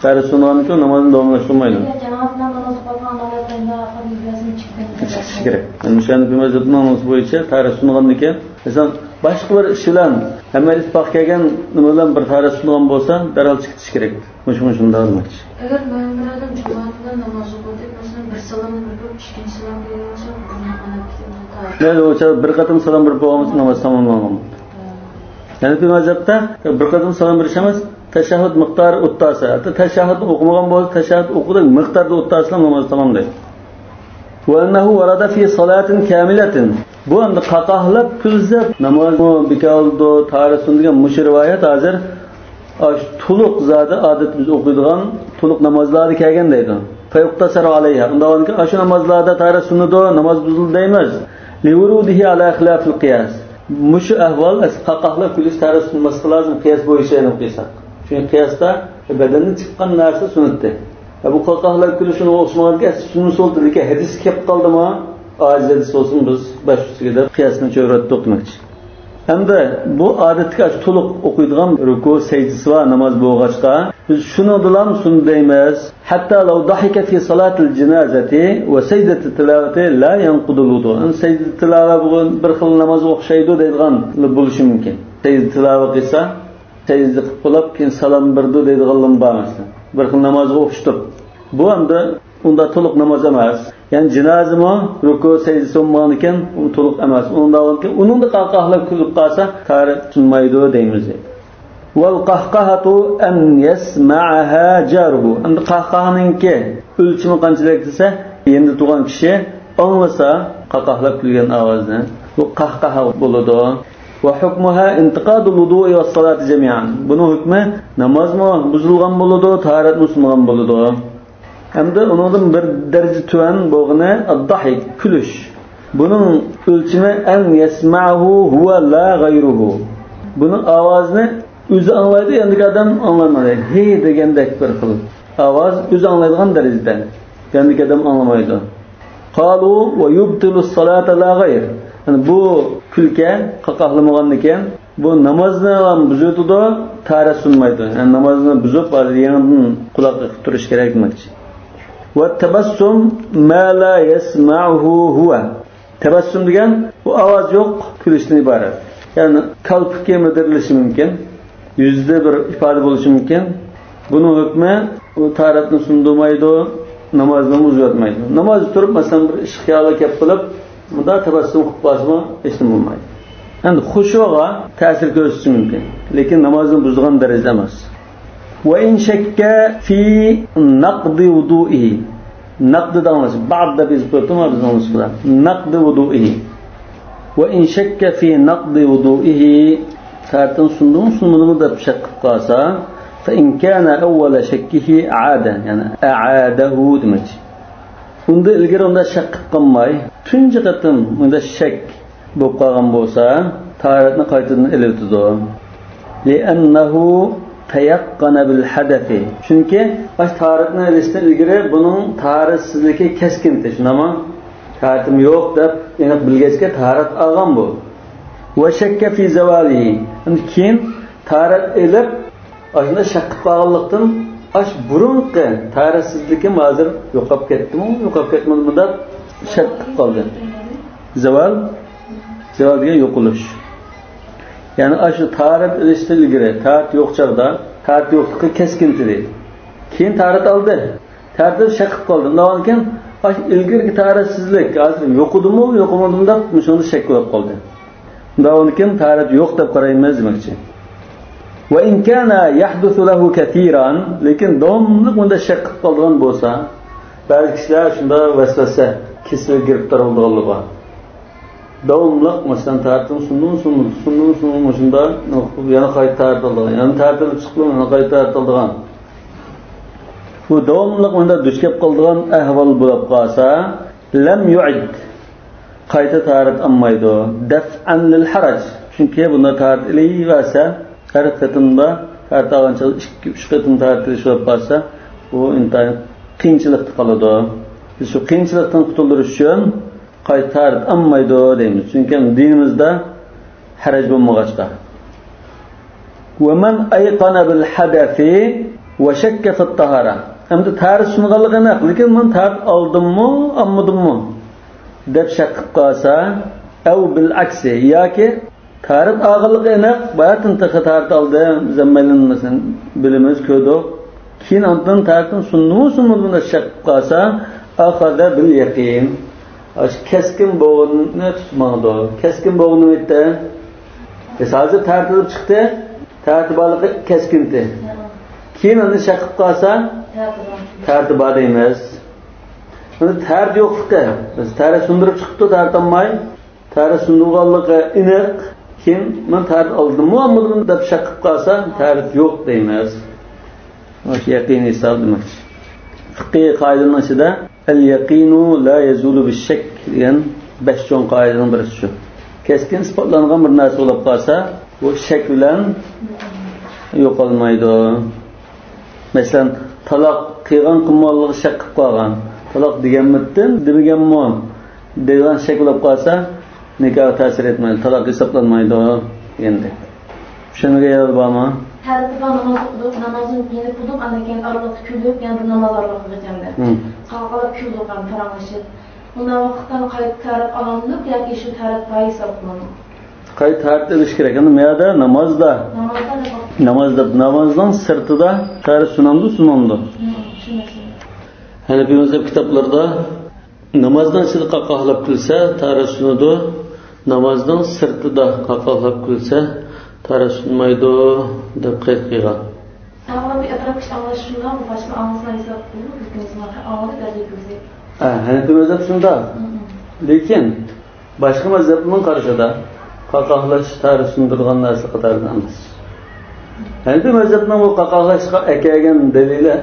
تەرەت سۇنغاندىن كېيىن نامازنى داۋاملاشتۇرمايدۇ. جامائەت بىلەن ناماز ئوقۇيدىغان ئادەملەر قانداق قىلىپ يۈرسۇن، چىقىپ كېتىدۇ. چىقىشى كېرەك. ئەمدى شۇ ھەنىپىي مەزھەپنىڭ نامىزى بويىچە تەرەت سۇنغاندىكىن، مەسىلەن، باشقا بىر ئىش بىلەن ھەممە ئىتتىپاق كەلگەن نېمە بىلەن بىر تەرەت سۇنغان بولسا، دەرھال چىقىش كېرەك. مۇشۇ، مۇشۇنداق دېمەكچى. ئەگەر مەن بىر ئادەم جامائەت بىلەن ناماز ئوقۇيدۇ، مەسىلەن، بىر سالامنى بېرىپ، ئىككىنچى سالام بېرىۋالسا، بۇنىڭ ئالاپىتى. مەيلى، ئۇ چاغ بىر قېتىم سالام بېرىپ بولغان بولسا، ناماز تاماملانغان. ھەنىپىي مەزھەپتە بىر قېتىم سالام بېرىش ئەمەس، تەشەھھۇد مىقدارى ئۇتتاسا، ھەتتا تەشەھھۇدنى ئوقۇمىغان بولسا، تەشەھھۇد ئوقۇدەك مىقداردا ئۇتتاسىلا ناماز تامام دەيدۇ. وأنه ورد في صلاة كاملة. بۇ ئەمدى قاقاھلاپ كۈلسە، نامازمۇ بىكار بولىدۇ، تاھارەت سۇنىدۇ دېگەن مۇشۇ رىۋايەت ھازىر ئاشۇ تولۇق زادى ئادەتتە بىز ئوقۇيدىغان تولۇق نامازلاردا كەلگەن دەيدۇ. فيقتصر عليها. ئۇنداق بولغاندىكىن ئاشۇ نامازلاردا تاھارەت سۇنىدۇ، ناماز بۇزۇلدى دەيمىز. لوروده على خلاف القياس. مۇشۇ ئەھۋال ئەسلى قاقاھلاپ كۈلۈش تەرەت سۇنماسلىقى لازىم، قىياس بويىچە ئېلىپ قىلساق. چۈنكى قىياستا بەدەندىن چىققان نەرسە سۇنۇتتى. ھە، بۇ قاقاھلاپ كۈلۈش شۇنىڭغا ئوخشىمىغاندىكىن ئەسلى سۇننىسى بولدى، لېكىن ھەدىسكە كەپ قالدىمۇ، ئاجىز ھەدىس بولسىمۇ بىز باش ئۈستىگە دەپ قىياسنى چۆرۈۋەتتۇق دېمەكچى. ھەمدە بۇ ئادەتتىكى ئاشۇ تولۇق ئوقۇيدىغان رۇكۇ، سەجدىسى بار ناماز بولغاچقا، بىز شۇنىڭدىلا سۇننى دەيمىز. حتى لو ضحك في صلاة الجنازة وسجدة التلاوة لا ينقض الوضوء. ئەمدى سەجدە تىلاۋە بولغان بىر خىل نامازغا ئوخشايدۇ دەيدىغان بولۇشى مۇمكىن. سەجدە تىلاۋە قىلسا، سەجدە قىلىپ بولۇپ، كېيىن سالام بېرىدۇ دەيدىغانلىرىمۇ بار مەسىلەن. بىر خىل نامازغا ئوخشىتىپ. بۇ ئەمدى ئۇنداق تولۇق ناماز ئەمەس. يەنى جىنازىمۇ رۇكۇ، سەجدىسى بولمىغاندىكىن، ئۇ تولۇق ئەمەس. ئۇنىڭدا بولغاندىكىن، ئۇنىڭدا قاقاھلاپ كۈلۈپ قالسا، تاھارەت سۇنمايدۇ دەيمىز. والقهقهة أن يسمعها جاره. ئەمدى قاقاھنىڭكى ئۆلچىمى قانچىلىك دېسە، يېنىدا تۇرغان كىشى ئاڭلىسا، قاقاھلاپ كۈلگەن ئاۋازنى، بۇ قاقاھا بولىدۇ. وحكمها انتقاض الوضوء والصلاة جميعا. بۇنىڭ ھۆكمى نامازمۇ بۇزۇلغان بولىدۇ، تاھارەتمۇ سۇنغان بولىدۇ. ھەمدە ئۇنىڭدىن بىر دەرىجە تۆۋەن بولغىنى الضحك، كۈلۈش. بۇنىڭ ئۆلچىمى «أن يسمعه هو لا غيره». بۇنىڭ ئاۋازىنى ئۆزى ئاڭلايدۇ، ياندىكى ئادەم ئاڭلىمايدۇ. ھى دېگەندەك بىر خىل ئاۋاز، ئۆزى ئاڭلايدىغان دەرىجىدە، ياندىكى ئادەم ئاڭلىمايدۇ. قالوا ويبطل الصلاة لا غير. يەنى بۇ كۈلكە، قاقاھلىمىغاندىكىن، بۇ نامازنى ھەم بۇزۇۋېتىدۇ، تاھارەت سۇنمايدۇ. يەنى نامازنى بۇزۇپ، ھازىر يېڭىدىن قۇلاق قېقىپ تۇرۇش كېرەك دېمەكچى. والتبسم ما لا يسمعه هو. تەبەسسۇم دېگەن بۇ ئاۋاز يوق كۈلۈشتىن ئىبارەت. يەنى كالپۇكى مىدىرلىشى مۇمكىن، يۈزىدە بىر ئىپادە بولۇشى مۇمكىن. بۇنىڭ ھۆكمى ئۇ تاھارەتنى سۇندۇرمايدۇ، نامازنى بۇزۇۋەتمەيدۇ. نامازدا تۇرۇپ، مەسىلەن، بىر ئىش خىيالى كەپ قېلىپ، مۇنداق تەبەسسۇم قىلىپ قالسىمۇ ھېچنېمە بولمايدۇ. ئەمدى خۇشۇغا تەسىر كۆرسىتىشى مۇمكىن، لېكىن نامازنى بۇزىدىغان دەرىجىدە ئەمەس. وإن شك في نقض وضوئه. نقض دەپ ئاڭلىسا، بعض دەپ يېزىپ قويۇپتۇ، مانا بىزنىڭ نۇسخىدا. نقض وضوئه. وإن شك في نقض وضوئه. تاھارىتىنى سۇندىمۇ، سۇنمىدىمۇ دەپ شەك قىلىپ قالسا، فإن كان أول شكه عاد، يەنى أعاده دېمەكچى. ئۇندىن ئىلگىرى ئۇنداق شەك قىلىپ قالماي، تۇنجى قېتىم ئۇنداق شەك بولۇپ قالغان بولسا، تاھارەتنى قايتىدىن ئېلىۋېتىدۇ. لأنه تيقن بالحدث. چۈنكى ئاشۇ تاھارەتنى ئېلىشتىن ئىلگىرى بۇنىڭ تاھارەتسىزلىكى كەسكىنتى، شۇنداقمۇ؟ تاھارىتىم يوق دەپ ئېنىق بىلگەچكە تاھارەت ئالغان بۇ. وشك في زواله. ئەمدى كېيىن تاھارەت ئېلىپ، ئاشۇنداق شەك قىلىپ قالغانلىقتىن، ئاشۇ بۇرۇنقى تاھارەتسىزلىكىم ھازىر يوقاپ كەتتىمۇ، يوقاپ كەتمىدىمۇ دەپ شەك قىلىپ قالدى. زاۋال، زاۋال دېگەن يوقىلىش. يەنى ئاشۇ تاھارەت ئېلىشتىن ئىلگىرى، تاھارەت يوق چاغدا، تاھارەت يوقلۇقى كەسكىنتىدى. كېيىن تاھارەت ئالدى. تەرتىپ شەك قىلىپ قالدى. ئۇنداق بولغاندىكىن، ئاشۇ ئىلگىرىكى تاھارەتسىزلىك ھازىر يوقىدىمۇ، يوقىمىدىمۇ دەپ مۇشۇندا شەك بولۇپ قالدى. ئۇنداق بولغاندىكىن، تاھارەت يوق دەپ قارايمىز دېمەكچى. وإن كان يحدث له كثيرا، لېكىن داۋاملىق بۇنداق شەك قىلىپ قالىدىغان بولسا، بەزى كىشىلەر شۇنداق ۋەسۋەسە كېسىلىگە گىرىپتار بولىدىغانلار بار. داۋاملىق، مەسىلەن، تەھەججۇدنى سۇندىمۇ، سۇندىمۇ، سۇندىمۇ، سۇندىمۇ، شۇنداق يەنە قايتا تەھەججۇد قىلىدىغان، يەنە تەھەججۇدنى چىقىپ يەنە قايتا تەھەججۇد قىلىدىغان. بۇ داۋاملىق مۇنداق دۇچ كەپ قالىدىغان ئەھۋال بولۇپ قالسا، لم يعد، قايتا تەھەججۇد ئالمايدۇ. دفعا للحرج، چۈنكى بۇنداق تەھەججۇد ئېلىۋەرسە، ھەر قېتىمدا تەھەججۇد ئالغان چاغدا ئىككى، ئۈچ قېتىم تەھەججۇد ئېلىش بولۇپ قالسا، بۇ ئىنتايىن قىيىنچىلىقتا قالىدۇ. بىز شۇ قىيىنچىلىقتىن قۇتۇلدۇرۇش ئۈچۈن، قايتا تەھەججۇد ئالمايدۇ دەيمىز. چۈنكى دىنىمىزدا ھەرەج بولمىغاچقا. ومن أيقن بالحدث وشك في الطهارة. ئەمدى تەھەججۇد سۇنغانلىقى ئېنىق، لېكىن مەن تەھەججۇد ئالدىممۇ، ئالمىدىممۇ دەپ شەك قىلىپ قالسا، أو بالعكس، ياكى تەھەججۇد ئالغانلىقى ئېنىق، باياتىن تېخى تەھەججۇد ئالدى، بىز ھەممەيلەن مەسىلەن بىلىمىز، كۆردۇق. كېيىن ئاندىن تەھەججۇدنى سۇندىمۇ، سۇنمىدىمۇ دەپ شەك قىلىپ قالسا، أخذ باليقين. ئاشۇ كەسكىن بوغۇننى تۇتۇپ ماڭىدۇ. كەسكىن بوغۇن نېمە دەيدۇ؟ بىز ھازىر تەھەججۇد چىقتى، تەھەججۇد بارلىقى كەسكىنتى. كېيىن ئاندىن شەك قىلىپ قالسا، تەھەججۇد بار دەيمىز. ئەمدى تەھەججۇد يوقلۇقى، بىز تەھەججۇد سۇندۇرۇپ چىقىپتۇ، تەھەججۇد ئالماي. تەھەججۇد سۇندۇرغانلىقى ئېنىق، كېيىن مەن تەھەججۇد ئالدىممۇ، ئالمىدىممۇ دەپ شەك قىلىپ قالسا، تەھەججۇد يوق دەيمىز. مانا شۇ يەقىنىي ھېساب دېمەكچى. فىقھىي قائىدىنىڭ ئىچىدە، اليقين لا يزول بالشك دېگەن بەش چوڭ قائىدىنىڭ بىرسى شۇ. كەسكىن ئىسپاتلانغان بىر نەرسە بولۇپ قالسا، بۇ شەك بىلەن يوقالمايدۇ. مەسىلەن، تالاق قىلغان قىلمىغانلىقىغا شەك قىلىپ قالغان. تالاق دېگەنمىتىن، دېمىگەنمۇ دەيدىغان شەك بولۇپ قالسا، نىكاھقا تەسىر ئەتمەيدۇ، تالاق ھېسابلانمايدۇ دېگەندەك. چۈشەنمىگەن يەرلەر بارمۇ؟ تەھەججۇدتا ناماز ئوقۇدۇق، نامازدىن يېنىپ تۇردۇق، ئاندىن كېيىن ئارىلىقتا كۈلۈپ، يەنە ناماز ئارىلىقىغا كەلدى. ھىم. قاقاقلاپ كۈلدۇق، ھەم پاراڭلىشىپ. ئۇنداق ۋاقىتتا قايتا تەھەررەت ئالامدۇق ياكى شۇ تەھەررەت بار ھېساب قىلىنىدۇ؟ قايتا تەھەررەت ئېلىش كېرەك. ئەمدى مەدە نامازدا. نامازدا نېمە؟ نامازدا، نامازنىڭ سىرتىدا تەھەررەت سۇنامدۇ، سۇنمامدۇ؟ ھىم، شۇ مەسىلە. ھەنەفىي مەزھەپ كىتابلىرىدا نامازنىڭ ئىچىدە قاقاھلاپ كۈلسە، تەھەررەت سۇنىدۇ. نامازنىڭ سىرتىدا قاقاھلاپ كۈلسە، تەھەررەت سۇنمايدۇ، دەپ قەيت قىلغان. ئاڭلاپ ئەتراپتىكى ئاڭلاش شۇنداق، باشقا ئاڭلىسا ھېساب قىلىدۇ، بىزگە ئاڭلىدى، بەزى بىزگە. ھە، ھەنەفىي مەزھەپ شۇنداق. ھىم. لېكىن باشقا مەزھەپنىڭ قارىشىدا قاقاھلاش تەھەررەت سۇندۇرىدىغان نەرسە قاتارىدا ئەمەس. ھەنەفىي مەزھەپنىڭ بۇ قاقاھلاشقا ئەكەلگەن دەلىلى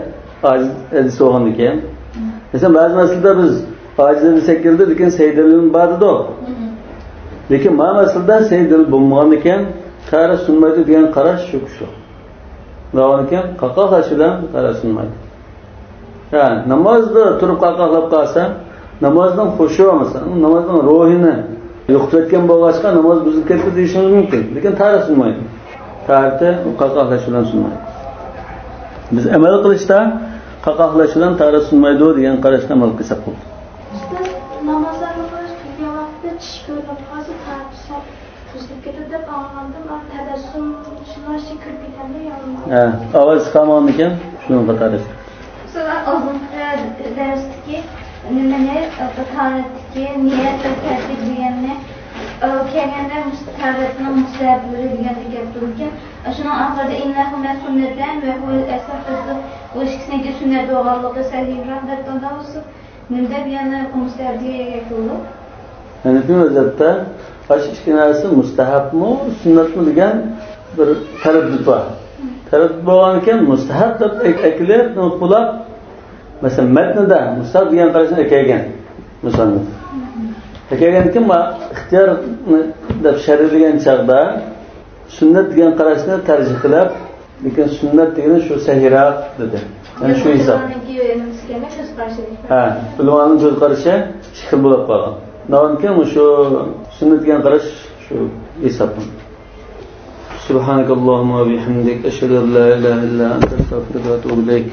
ھەدىس بولغاندىكىن، مەسىلەن، بەزى مەسىلىدە بىز ئاجىز دەپ ھېسابلىنىدۇ، لېكىن سەھىھ دەلىل بار دېدۇق. لېكىن مانا مەسىلىدە سەھىھ دەلىل بولمىغاندىكىن، تەھارەت سۇنمايدۇ دېگەن قاراش شۇ كىشى. بولغاندىكىن قاقاقلاش بىلەن تەھارەت سۇنمايدۇ. ھە، نامازدا تۇرۇپ قاقاقلاپ قالسا، نامازنىڭ خۇشۇ بولمىسا، نامازنىڭ روھىنى يوقىتىۋەتكەن بولغاچقا، ناماز بۇزۇلۇپ كەتتى دېيىشىمىز مۇمكىن. لېكىن تەھارەت سۇنمايدۇ. تەھارىتى قاقاقلاش بىلەن سۇنمايدۇ. بىز ئەمەل قىلىشتا قاقاقلاش بىلەن تەھارەت سۇنمايدۇ دېگەن قاراشقا ئەمەل قىلساق بولدى. ئۇستاز، نامازلارنى قىلىش قىلغان ۋاقىتتا چىش كۆرۈنۈپ قالسا، تەھارەت بۇزۇلۇپ كېتىدۇ دەپ ئاڭلىغانىدىم. تەبەسسۇم شۇنداق كىرىپ كېتەمدۇ يا؟ ھە، ئاۋاز چىقالمىغاندىكىن شۇنىڭ قاتارى. شۇلار ئالدىنقى دەرستىكى نېمىنى، تارىختىكى نىيەت ۋە تەرتىپ دېگەننى، ئە، كەلگەندە مۇشۇ تارىختىن مۇستەھەبلىرى دېگەندە كەپتۇركەن. شۇنىڭ ئاخىرىدا «إنهما سنتان وهو الأصح» دەپتۇ. بۇ ئىككىسىنىڭكى سۈننەت بولغانلىقى سەھىھراق دەپتۇ. نېمە دەپ يەنە مۇستەھەب دېگەن گەپ بولدى؟ ھەنىفىي مەزھەپتە ئاشۇ ئىككى نەرسە مۇستەھەبمۇ، سۈننەتمۇ دېگەن بىر تەرەددۇت بار. تەرەددۇت بولغانىكەن، مۇستەھەب دەپ ئەك-، ئەكېلىپ، نېمە قىلىپ، مەسىلەن، مەتنىدە مۇستەھەب دېگەن قاراشنى ئەكەلگەن مۇسەننىپ. ئەكەلگەنكىن، ما ئىختىيار دەپ شەرھلىگەن چاغدا سۈننەت دېگەن قاراشنى تەرجىھ قىلىپ، لېكىن سۈننەت دېگىنى شۇ سەھىھراق دېدى. يەنى شۇ ھېساب. ئۆلىمانىڭ كۆز قارىشى. ھە، ئۆلىمانىڭ كۆز قارىشى ئىككى خىل بولۇپ قالغان. ناۋانكى مۇشۇ سۈننەت دېگەن قاراش شۇ ھېساب. سبحانك اللهم وبحمدك، أشهد أن لا إله إلا أنت، أستغفرك وأتوب إليك.